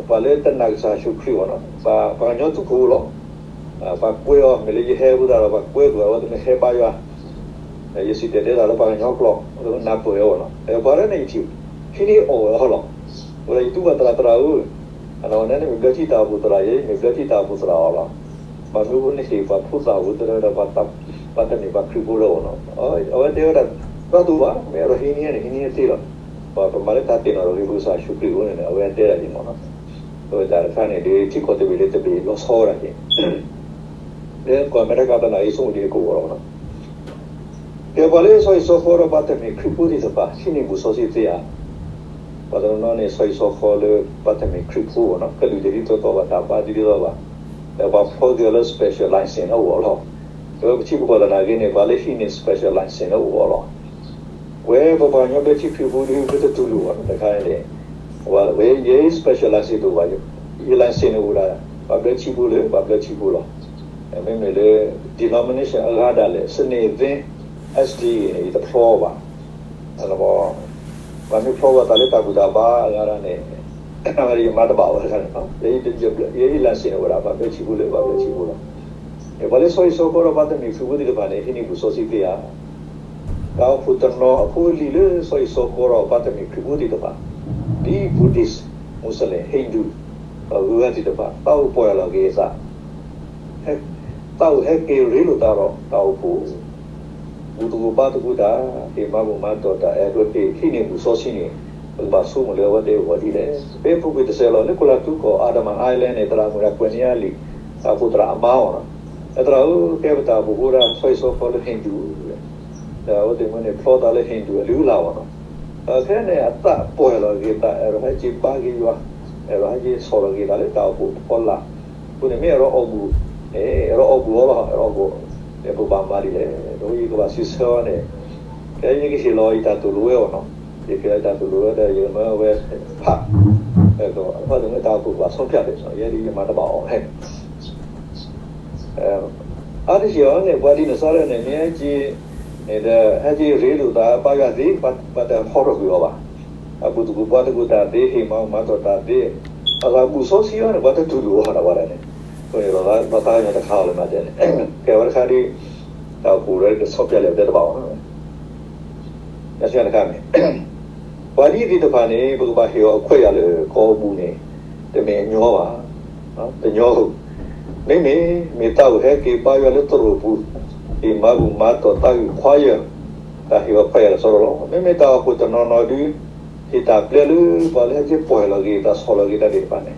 ပှၤလၢတနာ်ကစၢ်ယ့ၣ်ၡူးခရံာ်အီၤနီၤ, ပှၤကညီသူခိၣ်လီၤ. ပှၤကွဲအီၤ မ့ၢ်လၢယဟဲဖိသၣ်ဒီး ပှၤကွဲကွံာ်အဝဲသ့ၣ်မ့ၢ်ဟဲဘါယွၤ ယစံၣ်တဲၤတဲတၢ်လၢပှၤကညီကျိာ် လၢနၢ်ပၢၢ်အီၤနီၤ, ပှၤလၢန့ၣ်ယထံၣ် ဟံးန့ၢ်အီၣ်ဝဲအီၤလီၤ. ဝဲဒၣ်ယတူၢ်ဘၣ်သရၣ်သရၣ်ဧၢ, အဝဲန့ၣ်မ့ၢ်ဘျၢထံတၢ်အိၣ်ဖှိၣ်သရၣ်ယဲ, မ့ၢ်ဘျၢထံတၢ်အိၣ်ဖှိၣ်သရၣ်အီၤလီၤ. ဘၣ်မနုၤအဃိန့ၣ်ဟ့ၣ်ပှၤဖိသၣ်ဝဲသရၣ်ဒီး ပှၤတမ့ၢ်ပှၤခရံာ်ဖိလၢအီၤနီၤ. အဝဲတဲဝဲဒၣ် ဘၣ်တူၢ်ဘၣ် မ့ၢ်အဲၣ်ဒိးဟံးန့ၢ်န့ၣ် ဟံးန့ၢ်သ့လီၤ. ပမၤလၢတၢ်သ့ၣ်နီၣ်ထီၣ်က့ၤပကစၢ်ယ့ၣ်ၡူးခရံာ်အဃိန့ၣ် အဝဲတဲဒၣ်ဒ်န့ၣ်မးနီၤ. အဝဲတၢ်တခါန့ၣ်ဒီး ထံကီၢ်တဘ့ၣ်လၢတဘ့ၣ်လီၤဆီဝဲဒၣ်က့ၤ လၢကီၢ်အမဲရကၤသနာ်က့ ဆိကမိၣ်ဒ်အံၤကအိၣ်လီၤနီၤ. ကဲပှၤလၢစီၤယိၤစီၤဃီဒီးပှၤတမ့ၢ်ခရံာ်ဖိသ့ၣ်တဖၣ် ဟံးန့ၢ်ဘူၣ်စီဆှံသ့ဧါ. ပှၤတနီၤနီၤန့ၣ် စီၤယိၤစီၤဃီလၢပှၤတမ့ၢ်ခရံာ်ဖိဘၣ်နီၤ, ကလုာ်တဒ်သိးသိးဘၣ်, တၢ်ဘါတဒ်သိးဘၣ်, ဒီးပှၤဖျီသ့ၣ်အီၤလၢ special license လၢအအိၣ်အီၤလီၤ. ဒီးပထံပကီၢ်သနာ်က့န့ၣ် ပှၤလၢဟံးန့ၢ် special license လၢအအိၣ်အီၤလီၤ. ဝဲပပှၤကညီဘျၢထံခရံာ်ဖိဒီး ပတတူၢ်လိာ်ဘၣ်နီၤ, တခါန့ၣ် ဝဲယဲ special license တအိၣ်ဘၣ်, ယ license န့ၣ်အိၣ်ဒၣ် ပှၤဘျၢထံဖိလၢ ပှၤဘျၢထံဖိလီၤ. မ့မ့ၢ်လၢ denomination အဂၤဒၣ်လဲာ် စနံၣ်သ့ SDA န့ၣ် ယတဖျီဘၣ်. ပှၤမ့ၢ်ဖျီဝဲသးလၢတၢ်ဘူၣ်တၢ်ဘါအဂၤဒၣ်န့ၣ် ယမၤတဘၣ်ဝဲတခါန့ၣ်, ယ license န့ၣ်အိၣ်ဒၣ် ပှၤဘျၢထံဖိလၢ ပှၤဘျၢထံဖိလီၤ. ပှၤလၢစီၤယိၤစီၤဃီဒီးပှၤတမ့ၢ်ခရံာ်ဖိသ့ၣ်တဖၣ်န့ၣ် ဟံးန့ၢ်ဘူၣ်စီဆှံသ့ဧါ. တၢ်အိၣ်ဖှိၣ်တနီၤအဖိအလံၤလၢစီၤယိၤစီၤဃီဒီးပှၤတမ့ၢ်ခရံာ်ဖိသ့ၣ်တဖၣ်, ဒ် Buddhist, Muslim, Hindu ဒီးဂုၤဂၤသ့ၣ်တဖၣ် သးအိၣ်ပီၢ်ယၢ်လီၤက့ၤအသး သးအိၣ်ဟဲက့ၤရ့လိာ်သးဒီးတၢ်အိၣ်ဖှိၣ်, ဘူၣ်သကိးဘါသကိးတၢ်, ဟ့ၣ်မၤဘူၣ်မၤတီၢ်တၢ်, အဲၣ်ဒိးဟ့ၣ်ဟံးန့ၢ်ဘူၣ်စီဆှံန့ၣ်, ပကဘၣ်ဆိကမိၣ်လၢအဝဲသ့ၣ်အဂီၢ်ဒ်လဲၣ်. ဖဲအပူၤကွံာ်တစဲးလီၤ လၢကီၢ်လၤတူကီၢ် Andaman Island န့ၣ် သရၣ်မုၣ်တၢ်ကွဲးန့ၢ်အလံာ်, တၢ်အိၣ်ဖှိၣ်သရၣ်အမါအီၤနီၤ, သရၣ်ဧၢ, ကဲပတၢ်အိၣ်ဖှိၣ်ဖိဒၣ် ဆီဟံၣ်ဆီဃီလၢ Hindu အဝဲသ့ၣ်မ့ၢ်န့ၣ် ဖျီသးလၢ Hindu အလုၢ်အလၢ်အီၤနီၤ, ခဲန့ၣ်အသးပှဲၤလီၤက့ၤသး အဲၣ်ဒိးဟဲက့ၤဘါက့ၤယွၤ, အဲၣ်ဒိးဟဲက့ၤဆီၣ်လီၤက့ၤသးလၢတၢ်အိၣ်ဖှိၣ်ဖီလာ်, အဃိန့ၣ်မ့ၢ်အဲၣ်ဒိးအီၣ်ဘူၣ်, အဲၣ်ဒိးအီၣ်ဘူၣ်အီၤလီၤ, အဲၣ်ဒိးအီၣ်ဘူၣ်, ပဘၣ်မၤဒ်လဲၣ်, ဒီးယကဘၣ်စံးဆၢအီၤန့ၣ်, ခဲယကဟ့ၣ်လီၤယတၢ်သိၣ်လိဝဲအီၤနီၤ, ယကဟ့ၣ်လီၤယတၢ်သိၣ်လိဝဲဒီး ယကမၢဝဲဖး, ဖးသ့ၣ်မ့ၢ်တၢ်အိၣ်ဖှိၣ်ဘၣ်ဆုံးဖြတ် ယဲဒ်ယမၤတဘၣ်အီၤ အါတက့ၢ်အီၤန့ၣ် ပှၤဒ်နစၤရ့းန့ၣ် မ့ၢ်ဟဲက့ၤ, ဒီးဟဲက့ၤရ့လိာ်သး ဘါယွၤသ့, ပှၤတဟီထီၣ်ကွံာ်အီၤဘၣ်. အဘူၣ်သကိးဘါသကိးတၢ်သ့, ဟ့ၣ်မၤဘူၣ်မၤတီၢ်တၢ်သ့, အသးဘူၣ်စီဆှံအီၤန့ၣ် ပှၤတတူၢ်လိာ်အီၤဒီးဝဲဒၣ်န့ၣ်, ပှၤသးကညီၤတခါအီၤလၢမၤဒ်န့ၣ်, ကဲဝဲတခါဒ်, တၢ်အိၣ်ဖှိၣ်လၢကဆီပၠးလဲၣ်တဲတဘၣ်အီၤ တခါန့ၣ်, ပှၤဒ်သ့ၣ်တဖၣ်န့ၣ် ပကဘၣ်ဟ့ၣ်အီၤအခွဲးယာ်လၢကီၢ်အဘူၣ်န့ၣ်, တမ့ၢ်အညီဘၣ်, တညီ, မ့မ့ၢ်, မ့ၢ်သးအိၣ်ဟဲက့ၤဘါယွၤလၢသရိာ်ပူၤ, ဟ့ၣ်မၤဘူၣ်မၤတီၢ်သးဂုၤခွါယၢ်, တၢ်ဟ့ၣ်အီၤခွဲးယာ်လၢစီဒီလီၤ. မ့မ့ၢ်တၢ်အိၣ်ဖှိၣ်တနီၤနီၤဒုး, ဟ့ၣ်တၢ်ပျဲလၢပှၤလၢဟဲက့ၤပှဲၤလီၤက့ၤသးဆီၣ်လီၤက့ၤတၢ်သ့ၣ်တဖၣ်န့ၣ်,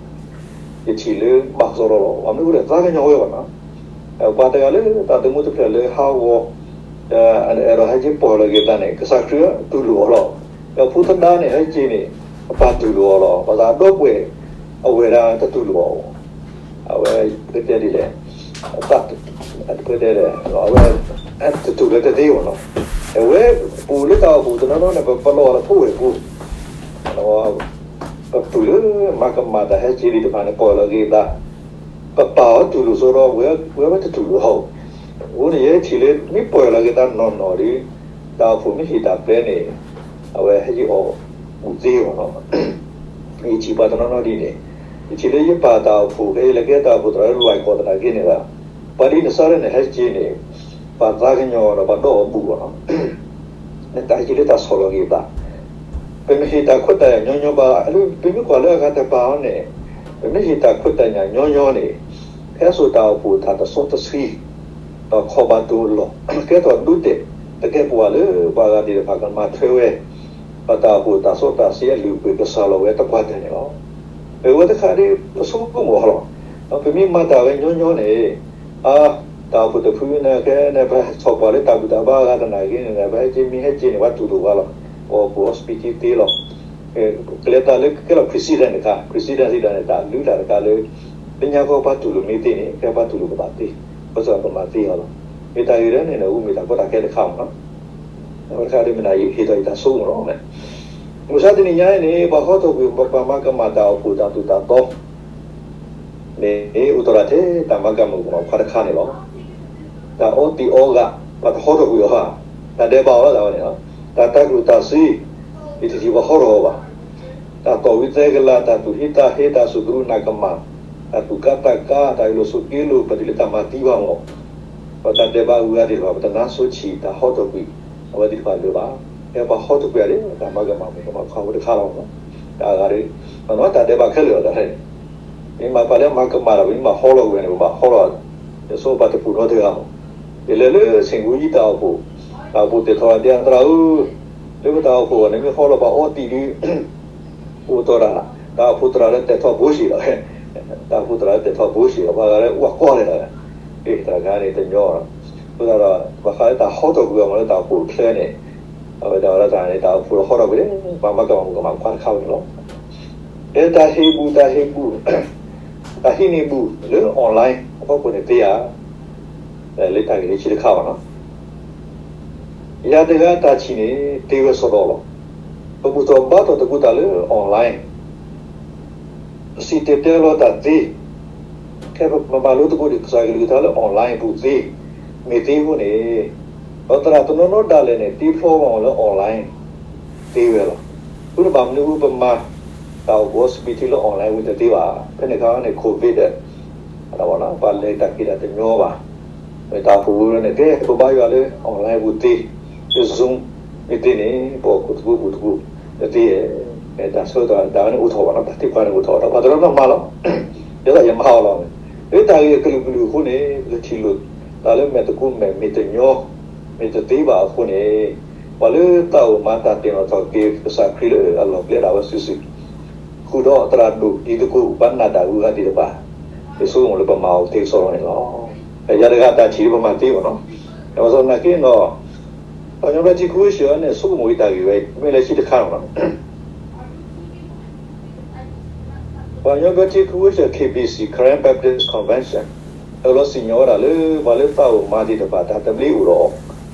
ယထံၣ်လၢဘၣ်စီဒီလီၤ. အမ့ၢ်အိၣ်ဒီးသးကညီၤဝဲဘၣ်နီၤ, ပှၤတဂၤလၢတၢ်သမူတဖျၢၣ်လၢဟးဂီၤ, အဲၣ်ဒိးဟဲက့ၤပှဲၤလီၤက့ၤသးန့ၣ် ကစၢ်ခရံာ်တူၢ်လိာ်အီၤလီၤ. ဒီးဖိသဒါန့ၣ် ဟဲက့ၤန့ၣ်, အပၢ်တူၢ်လိာ်အီၤလီၤ. ဘၣ်ဆၣ်ဒီပုၢ်ဝဲၢ်အဝဲၢ်ဒၣ်တတူၢ်လိာ်အီၤ, အဝဲ, ပတဲဒ်လဲၣ်, အဝဲ, တတူၢ်လၢတသ့အီၤနီၤ. အဝဲ, ပအိၣ်လၢတၢ်အိၣ်ဖှိၣ်တနီၤနီၤန့ၣ် ပပလီၢ်လၢဖိဝဲၢ်ပူၤ ပပုၢ်လၢမၤကမၣ်တၢ်ဟဲက့ၤသ့ၣ်တဖၣ်န့ၣ် ပှဲၤလီၤက့ၤသး, ပပၢ်အီၤတူၢ်လိာ်စိဒီး ပဝဲတတူၢ်လိာ်အီၤ. အဃိန့ၣ် ယဲထံၣ်လၢ မ့ၢ်ပှဲၤလီၤက့ၤသးနီၢ်နီၢ်ဒီး, တၢ်အိၣ်ဖှိၣ်မ့ၢ်ဟ့ၣ်တၢ်ပျဲန့ၣ်, အဝဲဟဲက့ၤအီၣ်ဘူၣ်သ့အီၤနီၤ. ယထံၣ်ပှၤတနီၤနီၤဒ်န့ၣ်, ယထံၣ်လၢယပၢ်တၢ်အိၣ်ဖှိၣ် ဖဲယလဲၤကဲတၢ်အိၣ်ဖှိၣ်သရၣ်လၢလွဲၢ်ကီၢ်သနာ်က့န့ၣ်ဒီး, ပှၤဒ်နစၤရ့းန့ၣ် ဟဲက့ၤန့ၣ်, ပှၤသးကညီၤဒီးပှၤဒီးအီၣ်ဘူၣ်အီၤနီၤ. နတၢ်ဟဲက့ၤလၢတၢ်ဆီၣ်လီၤက့ၤသး, ပမ့ၢ်ဟ့ၣ်တၢ်ခွဲးတၢ်ယာ်ညီညီဘၣ်, ပမ့ၢ်ကွၢ်လၢအဂၤတပၤအီၤန့ၣ်, ပမ့ၢ်ဟ့ၣ်တၢ်ခွဲးတၢ်ယာ်ညီညီန့ၣ်, ဖဲစိာ်တၢ်အိၣ်ဖှိၣ်တၢ်တစီတဆှံ, ဒီးခီၣ်ဘၣ်တိၢ်လီၢ်, ကဲထီၣ်ဒိတဲာ်, တကဲပဝးလၢပှၤဂၤသ့ၣ်တဖၣ်ကမၤထွဲဝဲ, ဒီးတၢ်အိၣ်ဖှိၣ်တၢ်စီတၢ်ဆှံအလုၢ်အပှ့ၤကစှၤလီၤဝဲတပှၢ်တၢၢ်န့ၣ်လီၤ. ပဝဲတခါဒ်ပဆိကမိၣ်အီၤလီၤ. ပမ့ၢ်မၤတၢ်ဝဲညီညီန့ၣ်, အါ, တၢ်အိၣ်ဖှိၣ်တဖုန့ၣ် ခဲန့ၣ် ပဆီၣ်ပှၤလၢတၢ်ဘူၣ်တၢ်ဘါအဂၤသနာ်က့န့ၣ် ပဟဲက့ၤမ့ၢ်ဟဲက့ၤန့ၣ် ပှၤတူၢ်လိာ်ပှၤလီၤ. ပအီၣ်ဘူၣ်အီစပံးကံသ့လီၤ. ကလဲၤတၢ်လၢကဲလီၤ precedent တခါ, precedent စံးတၢ်န့ၣ် တၢ်လုၢ်တၢ်တခါလၢ, လၢညါခီပှၤတူၢ်လိာ်မ့ၢ်သ့န့ၣ် ဖဲပှၤတူၢ်လိာ်ကဘၣ်သ့, ပစၢၤပမၤသ့အီၤလီၤ. မ့ၢ်တၢ်ဂ့ၢ်ဒ်န့ၣ် အိၣ်မ့ၢ်တၢ်ကီတၢ်ခဲတခါမ့ၢ်နီၤ. အဝဲတခါဒ်မ့ၢ်နဟ့ၣ်ထီၣ်ယတၢ်ဆိကမိၣ်လီၤ. မုၢ်ဆါတနံၤညါအံၤန့ၣ် ပှၤဟီထီၣ်ကွံာ် ပှၤမၤကမၣ်တၢ်အိၣ်ဖှိၣ်တၢ်သိၣ်တၢ်သီ န့ၣ် အိၣ်တ့ၢ်ထဲတၢ်မၤကမၣ်ကမၣ်ခွါတခါန့ၣ်လီၤ. တၢ်အီသံးအီဂၤ ပှၤတဟီထီၣ်ကွံာ်အီၤဘၣ်, တၢ်ဒဲးဘးအီၤလၢတၢ်ဝဲန့ၣ်, တၢ်တၢ်ကျိၣ်တၢ်စ့, ယတထံၣ်ပှၤဟီထီၣ်အီၤဘၣ်. တၢ်သီၣ်ဝံသဲကလၤ, တၢ်သူၣ်ဟ့သးဟ့, တၢ်စူၢ်ကရူၢ်နၢ်ကမၣ်, တၢ်သူၣ်ကါသးကါ, တၢ်အ့ၣ်လိာ်ဆိးက့လိာ်, ပတုၤလၢတၢ်မၤသံဘၣ်မး, ဒီးတၢ်ဒဲးဘးအဂၤသ့ၣ်တဖၣ် ပတနါဆိဆံးတၢ်ဟီထီၣ်ကွံာ် အဝဲသ့ၣ်တဖၣ်လၢၤဘၣ်. ဖဲပှၤဟီထီၣ်ကွံာ်အီၤန့ၣ် တၢ်မၤကမၣ်မုၣ်ကမၣ်ခွါဖိတခါလီၤ. တၢ်အဂၤဒီး မ့ၢ်တၢ်ဒဲးဘးခဲလၢာ်လီၤ. တၢ်န့ၣ် မ့ၢ်မၤပှၤလၢမၤကမၣ်ဒီး ပမ့ၢ်ဘၣ်ဟီလီၤကွံာ်န့ၣ် ပဘၣ်ဟီလီၤ, ယဆိပာ်တပူၤနီတဂၤမး. ယလဲၤလၢဆ့ၣ်ကူၤယံၤတၢ်အိၣ်ဖှိၣ်, တၢ်အိၣ်ဖှိၣ်သ့ၣ်ထီၣ်ဒ်အံၤ သရၣ်ဧၢ, လၢပတၢ်အိၣ်ဖှိၣ်အဂီၢ်န့ၣ် မ့ၢ်ဟီလီၤပှၤအီသံးဒုး အိၣ်တ့ၢ်တၢ်, တၢ်အိၣ်ဖှိၣ်သရၣ်လၢတဲာ်ထီၣ်ဘိရှ့လီၤ. တၢ်အိၣ်ဖှိၣ်သရၣ်လၢတဲာ်ထီၣ်ဘိရှ့လီၤ, ပှၤဂၤလၢအကွၢ်လဲၣ်တၢ်, တၢ်ဂၤန့ၣ်တညီ, အဃိသတးဒီး ဘၣ်ဃးလၢတၢ်ဟီထီၣ်ကွံာ်အီၤမးလၢတၢ်အိၣ်ဖှိၣ်အချၢန့ၣ်, အဝဲဒၣ်ဝဲဒၣ်တၢ်န့ၣ် တၢ်အိၣ်ဖှိၣ်လၢဟီထီၣ်ကွံာ်န့ၣ် ပှၤမၤကမၣ်မုၣ်ကမၣ်ခွါတခါဝဲန့ၣ်လီၤ. ဖဲတၢ်ဟ့ၣ်ဘူၣ်, တၢ်ဟ့ၣ်ဘူၣ်, တၢ်ဟံးန့ၢ်ဘူၣ်လၢ online အဖီခိၣ်န့ၣ်သ့ဧါ, လၢတၢ်ဂ့ၢ်လၢခံတခါဘၣ်နီၤ. ယၤတဂၤတၢ်ထံၣ်န့ၣ် သ့ဝဲစီဒီလီၤ. ပဘူၣ်ထီၣ်ဘါထီၣ်သကိးတၢ်လၢ online, ပစံၣ်တဲၤတဲလီၤတၢ်သ့, ခဲပမၤလိသကိးဒံးကစၢ်ကလုၢ်ကထါလၢ online ပူၤသ့, မ့ၢ်သ့အဃိန့ၣ်, ဒီးသရၣ်တနီၤနီၤဒၣ်လဲာ်န့ၣ် သ့ဖျီဘၣ်အီၤလၢ online သ့ဝဲလီၤ. အဃိန့ၣ်ဘၣ်မနုၤအဃိပမၤ တၢ်အိၣ်ဖှိၣ် speech လၢ online ပူၤတသ့ဘၣ်. ဖဲန့ၣ်အခါန့ၣ် COVID ဒီး ပှၤလဲၤတၢ်က့ၤတၢ်တညီဘၣ်. မ့ၢ်တၢ်အိၣ်ဖှိၣ်ဝဲန့ၣ် ကဲပဘါယွၤလၢ online ပူၤသ့, လၢ Zoom မ့ၢ်သ့န့ၣ် ပအီၣ်ခိၣ်သကိးဘူၣ်သကိးတသ့, မ့ၢ်တၢ်ဆၢကတီၢ်တၢ်န့ၣ်အိၣ်ထီၣ်ဘၣ်နီၤ, တၢ်သံကွၢ်န့ၣ်အိၣ်ထီၣ်ဘၣ်ဒီး ပှၤတနီၤနီၤမၤလီၤ. ဒ်သိးယမၤအီၤလီၤန့ၣ်, လၢတၢ်ဂ့ၢ်အကလုာ်ကလုာ်အဃိန့ၣ် ပကထံၣ်လိာ်တၢ်လၢမဲာ်သကိးမဲာ် မ့ၢ်တညီ မ့ၢ်တသ့ဘၣ်အဃိန့ၣ်, ပှၤလၢသးအိၣ်မၤတၢ်သ့ၣ်နီၣ်ထီၣ်က့ၤကစၢ်ခရံာ်လၢအလီၢ်ကျဲဒၣ်ဝဲစုာ်စုာ်, ဃုာ်ဒီးသရၣ်ဒိၣ်တံၤသကိး ဘၣ်နၢ်တၢ်အဂုၤအဂၤသ့ၣ်တဖၣ်, ယဆိကမိၣ်လၢပမၤအီၤသ့ကစီဒီန့ၣ်လီၤ. ယၤတဂၤတၢ်ထံၣ်လၢပမၤသ့ဘၣ်နီၤ. ဘၣ်ဆၣ်သနာ်က့ဒီး ပှၤကညီဘျၢထံခဝ့ၡၢၣ်န့ၣ် ဆိကမိၣ်အံၤတၢ်ဂ့ၢ်ဝဲ မ့ၢ်လၢခံတခါလီၤ. ပှၤကညီဘျၢထံခဝ့ၡၢၣ် K B C, Karen Baptist Convention အၢၣ်လီၤစံၣ်ညီၣ်ဝဲဒၣ်လၢ ပှၤလၢသးအိၣ်မၤသ့ၣ်တဖၣ် တၢ်သဘျ့အိၣ်ဒီးအီ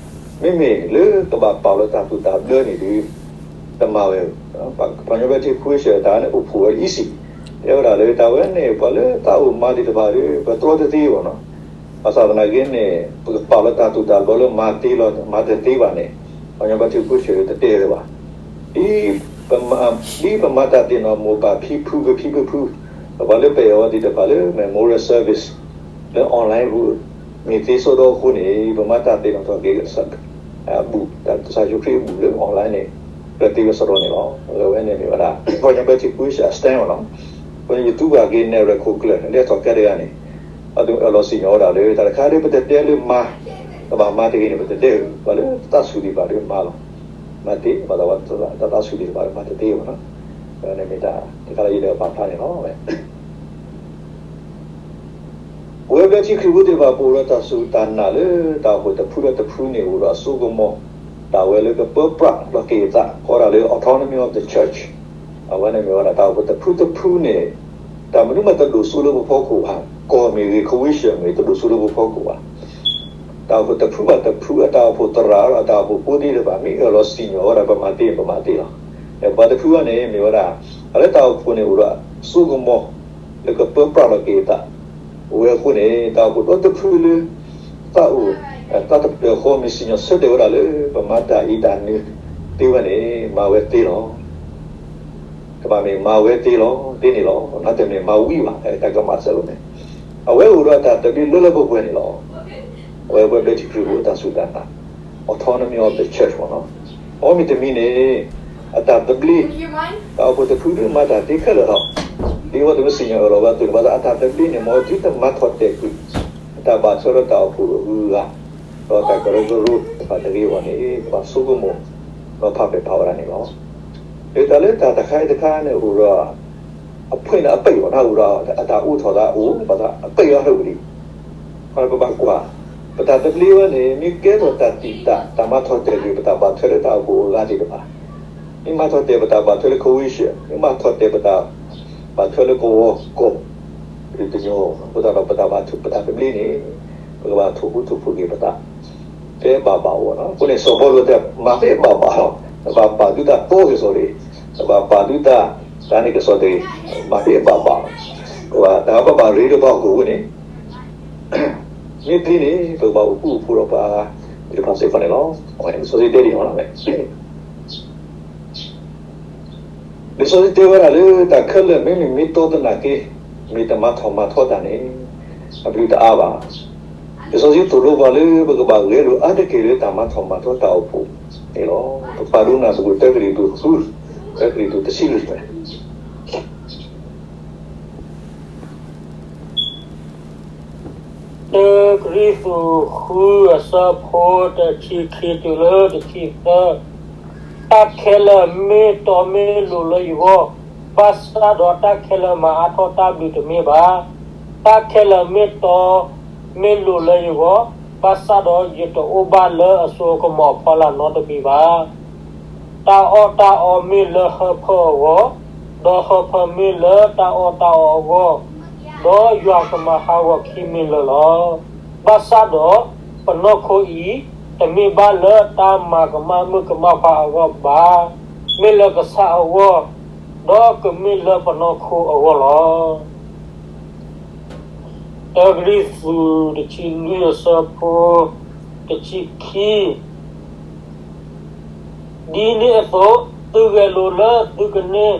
ၤ, မ့မ့ၢ်လၢကဘၣ်ပာ်လီၤတၢ်သူၣ်တၢ်ဘျၢန့ၣ်ဒီး တမၤဝဲ, ပှၤကညီဘျၢထံခဝ့ၡၢၣ်တၢ်န့ၣ် အိၣ်ဖှိၣ်ဝဲဒၣ် E C, တဲဝဲဒၣ်လၢတၢ်ဝဲန့ၣ် ပှၤလၢသးအိၣ်မၤသ့ၣ်တဖၣ်ဒီး ပတြီတသ့ဘၣ်နီၤ. ဘၣ်ဆၣ်သနာ်က့န့ၣ် ပကပာ်လီၤတၢ်သူၣ်တၢ်ဘျၢလၢမၤသ့လီၤ မၤတသ့ဘၣ်န့ၣ် ပှၤကညီဘျၢထံခဝ့ၡၢၣ်တတဲဝဲဘၣ်. ဒ်ပမၤတၢ်သ့ၣ်နီၣ်မိၢ်ပၢ်ဖံဖု ပဖံပဖု, ပှၤလၢပအဲၣ်အီၤသ့ၣ်တဖၣ်လၢ memorial service လၢ online ပူၤ မ့ၢ်သ့စီဒီအဃိန့ၣ် ပမၤတၢ်သ့ၣ်နီၣ်ထီၣ်က့ၤ အဘူၣ် ကစၢ်ယ့ၣ်ၡူးခရံာ်အဘူၣ်လၢ online န့ၣ် ပသ့ဝဲစီဒီန့ၣ်လီၤ. အဝဲန့ၣ်မ့ၢ်ဝဲဒၣ် ပှၤကညီဘျၢထံခဝ့ၡၢၣ်အ stand လီၤ. အဃိန့ၣ် ယသူဘၣ်က့ၤနဲၣ်ရွဲၣ်ခိၣ်ကျၢၢ် လဲၤထီၣ်ကဲတဂၤန့ၣ် အဝဲအၢၣ်လီၤစံၣ်ညီၣ်ဝဲဒၣ်လၢ တၢ်တခါဒီး ပတတဲလၢမၤ ကဘၣ်မၤတဂ့ၤန့ၣ် ပတတဲ, ပှၤလၢတသးဆူၣ်သ့ၣ်တဖၣ်ဒီးမၤလီၤ. မၤသ့ ဘၣ်သးဝဲ တသးဆူၣ်သ့ၣ်တဖၣ်ဒီးမၤတသ့ဘၣ်နီၤ. အဝဲန့ၣ်မ့ၢ်တၢ်တခါလၢယဒၣ်ပာ်ဖျါန့ၣ်လီၤ. ပဝဲဘျၢထံခရံာ်ဖိသ့ၣ်တဖၣ် ပအိၣ်ဒီးတၢ်စူၢ်တၢ်နာ်လၢ တၢ်အိၣ်ဖှိၣ်တဖုဒီးတဖုန့ၣ် အိၣ်ဒီးအစိကမီၤ တၢ်ဝဲလၢကပၢပြးလီၤက့ၤအသး ကိးဒၣ်လၢ autonomy of the church, အဝဲန့ၣ်မ့ၢ်ဝဲဒၣ် တၢ်အိၣ်ဖှိၣ်တဖုတဖုန့ၣ် တၢ်မနုၤမးတဒိၣ်စိလၢပဖီခိၣ်ဘၣ်, ကီၢ်မ့ၢ်ဂ့ၤ ခဝ့ၡၢၣ်မ့ၢ် တဒိၣ်စိလၢပဖီခိၣ်ဘၣ်. တၢ်အိၣ်ဖှိၣ်တဖုဘၣ်တဖု အတၢ်အိၣ်ဖှိၣ်သရၣ်ဒီးအတၢ်အိၣ်ဖှိၣ်ဖိသ့ၣ်တဖၣ် မ့ၢ်အၢၣ်လီၤစံၣ်ညီၣ်ဝဲဒၣ် ပမၤသ့ ပမၤသ့လီၤ. ပှၤတဖုဘၣ်န့ၣ် မ့ၢ်ဝဲဒၣ် တၢ်လၢတၢ်အိၣ်ဖှိၣ်န့ၣ်အိၣ်ဒီးစိကမီၤ လၢကပၢပြးလီၤက့ၤအသး အိၣ်ဝဲအဃိန့ၣ် တၢ်အိၣ်ဖှိၣ်ဒီတဖုလၢ သးအိၣ် တၢ်တဖျၢၣ်ဃီမ့ၢ်စံၣ်ညီၣ်ဆၢတဲာ်ဝဲဒၣ်လၢ ပမၤတၢ်အံၤတၢ်နုၤသ့ဝဲန့ၣ် မၤဝဲသ့လီၤ. တဘၣ်မ့ၢ်မၤဝဲသ့လီၤ, သ့န့ၣ်လီၤ. နတမ့ၢ်မၤဝံၤဘၣ်, တၢ်ကမၣ်စဲလိာ်န့ၣ် အဝဲအိၣ်ဒီးတၢ်သဘျ့လၢလၢပှဲၤပှဲၤန့ၣ်လီၤ. အဝဲပဝဲဘျၢထံခရံာ်ဖိတၢ်စူၢ်တၢ်နာ် autonomy of the church မ့ၢ်နီၤ. အဝဲမ့ၢ်တမံၤန့ၣ် အတၢ်သဘျ့ တၢ်အိၣ်ဖှိၣ်တဖုဒုးမၤတၢ်သ့ခဲလၢာ်လီၤ. ဒ်ဝဲတမ့ၢ်စံၣ်ညီၣ်အၢၣ်လီၤဘၣ်သုးန့ၣ် ဘၣ်ဆၣ်အတၢ်သဘျ့န့ၣ် မ်သုတမၤထီၣ်တဲာ်ကွံာ် အတၢ်ဘၣ်ထွဲဒီးတၢ်အိၣ်ဖှိၣ်အဂုၤအဂၤ ဒီးတၢ်ကရၢကရိတဖၣ်တဂ့ၤအဂီၢ်န့ၣ် ပဘၣ်ဆိကမိၣ် ဒီးဖးပဲာ်ဖးဝဲဒၣ်န့ၣ်လီၤ. လၢတၢ်လၢတၢ်တခါအံၤတခါန့ၣ် အိၣ်ဒီး အ point န့ၣ် အပိတ် အီၤန့ၣ် အိၣ်ဒီးအတၢ်အိးထီၣ်သးအိၣ် ဘၣ်ဆၣ်အပိတ်အီၤဟဲဝံၤလံ. ပဘၣ်ကွၢ် ပတၢ်သဘျ့ဝဲန့ၣ် မ့ၢ်ကဲထီၣ်တၢ်သံၣ်သရၣ် တၢ်မၤထီၣ်တဲာ်ကွံာ် ပတၢ်ဘၣ်ထွဲလၢတၢ်အိၣ်ဖှိၣ်အဂၤသ့ၣ်တဖၣ်, မ့ၢ်မၤထီၣ်တဲာ်ပတၢ်ဘၣ်ထွဲလၢ ခဝ့ၡၢၣ်, မ့ၢ်မၤထီၣ်တဲာ်ပတၢ်ဘၣ်ထွဲလၢကဝီၤကီၢ် တညီ, အဃိသတးဒီး ပတၢ်ဘၣ်ထွဲ ပတၢ်သဘျ့န့ၣ် ပကဘၣ်ထိၣ်ဃူထိၣ်ဖိးက့ၤပသး ဖဲဘၣ်ဘၣ်အဂီၢ်လီၤ. အဃိန့ၣ် စီၤပီလူးတဲ မၤဖဲဘၣ်ဘၣ်လီၤ. တဘၣ်ပာ်သုတၢ်တီက့ၤစီၤတဂ့ၤ, တဘၣ်ပာ်သုတၢ် တၢ်န့ၣ်ကစီၤတဂ့ၤ, မၤဖဲဘၣ်ဘၣ်လီၤ. တဘၣ်ပာ်ရ့ဒီးပှၤဟီၣ်ခိၣ်ဖိန့ၣ် မ့ၢ်သ့န့ၣ် ပကဘၣ်အိၣ်ဃူအိၣ်ဖိးဒီးပှၤသ့ၣ်တဖၣ်စ့ၢ်ကီးန့ၣ်လီၤ. အဝဲန့ၣ် လံာ်စီဆှံတဲဒ်န့ၣ်လီၤ. လံာ်စီဆှံတဲဝဲဒၣ်လၢ တၢ်ခဲလၢာ် မ့မ့ၢ်မ့ၢ်တီသနာ်က့ မ့ၢ်တမၤထီၣ်မၤထီတၢ်န့ၣ် အဘျုးတအါဘၣ်. လံာ်စီဆှံသိၣ်လိပှၤလၢ ပကဘၣ်ဂဲၤလိာ်အါတက့ၢ်လၢ တၢ်မၤထီၣ်မၤထီတၢ်အိၣ်ဖှိၣ်န့ၣ်လီၤ. ပဖးဒိကနၣ်သကိး တၢကရံၣ်သူး ဃု, တၢကရံၣ်သူး တဆံလွံၢ် တၢကရံၣ်သူး ဃု အဆၢဖိ တဆံခံတုၤလၢတဆံသၢ, တၢ်ခဲလၢာ်မ့ၢ်တီမ့ၢ်လိၤလၢယဂီၢ်, ဘၣ်ဆၣ်ဒီးတၢ်ခဲလၢာ်မၤအါထီၣ်တၢ်ဘျုးတမ့ၢ်ဘၣ်. တၢ်ခဲလၢာ်မ့ၢ်တီမ့ၢ်လိၤလၢယဂီၢ်, ဘၣ်ဆၣ်ဒီးယတအိၣ်ဘၣ်လၢအစိအကမီၤအဖီလာ်နီတမံၤဘၣ်. တၢ်အီၣ်တၢ်အီမ့ၢ်လၢဟၢဖၢအဂီၢ်, ဒီးဟၢဖၢမ့ၢ်လၢတၢ်အီၣ်တၢ်အီအဂီၢ်, ဒီးယွၤကမၤဟးဂီၤခံမံၤလၢာ်လီၤ. ဘၣ်ဆၣ်ဒီး ပနီၢ်ခိအံၤ တမ့ၢ်ဘၣ်လၢတၢ်မၤကမၣ်မုၣ်ကမၣ်ခွါအဂီၢ်ဘၣ်, မ့ၢ်လၢကစၢ်အဂီၢ်, ဒီးကမ့ၢ်လၢပနီၢ်ခိအဂီၢ်လီၤ. တၢကရံၣ်သူး တဆံလွံၢ် အဆၢဖိ တဆံခံ ဒ်န့ၣ်အသိး သုဂဲၤလိာ်လၢ သုကန့ၢ်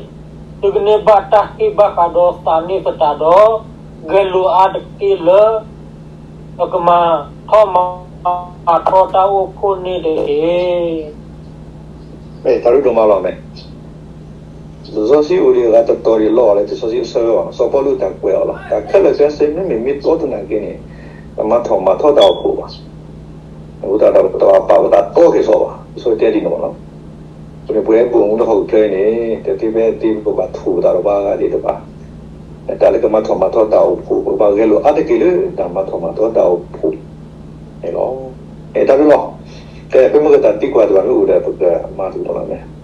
ဘၣ်တၢ်ဟ့ၣ်ဘၣ်ဃးဒီးသးန့ၣ်သတးဒီး, ဂဲၤလိာ်အါတက့ၢ်လၢ အကမၤထီၣ်မၤထီတၢ်အိၣ်ဖှိၣ်န့ၣ်တက့ၢ်. တၢ်ရူဒိၣ်မးလီၤ. လံာ်စီဆှံအိၣ်ဒံးအဂၤတတီၤဒံးလီၤအီၤလၢလံာ်စီဆှံအဆၢဝဲဘၣ်, စီၤပီလူးတၢ်ကွဲးအီၤလီၤ. တၢ်ခဲလၢာ်ခဲဆ့မ့မ့ၢ်မ့ၢ်တီတနၢ်က့န့ၣ်, တမၤထီၣ်မၤထီတၢ်အိၣ်ဖှိၣ်ဘၣ်. အဃိသတးဒီးပတဘၣ်ပာ်ပသးတီက့ၤစီၤဘၣ်, ယဆိကတၢၢ်ဒ်န့ၣ်လီၤ. အဃိန့ၣ် ပဝဲပအိၣ်မူလၢဟီၣ်ခိၣ်ချၢအံၤန့ၣ် တသ့ဖဲသ့ပကဘၣ်ထူၣ်ပသးဒီးပှၤဂၤသ့ၣ်တဖၣ်, တၢ်လၢကမၤထီၣ်မၤထီတၢ်အိၣ်ဖှိၣ် ပကဘၣ်ဂဲၤလိာ်အါတက့ၢ်လၢတၢ်မၤထီၣ်မၤထီတၢ်အိၣ်ဖှိၣ်န့ၣ်လီၤ. တၢ်ဘျုးလီၤ. ကဲ ပမ့ၢ်ကတၢ်သံကွၢ်တဖၣ်မ့ၢ်အိၣ်ဒီး ပကမၤသကိးလီၤမ့ၢ်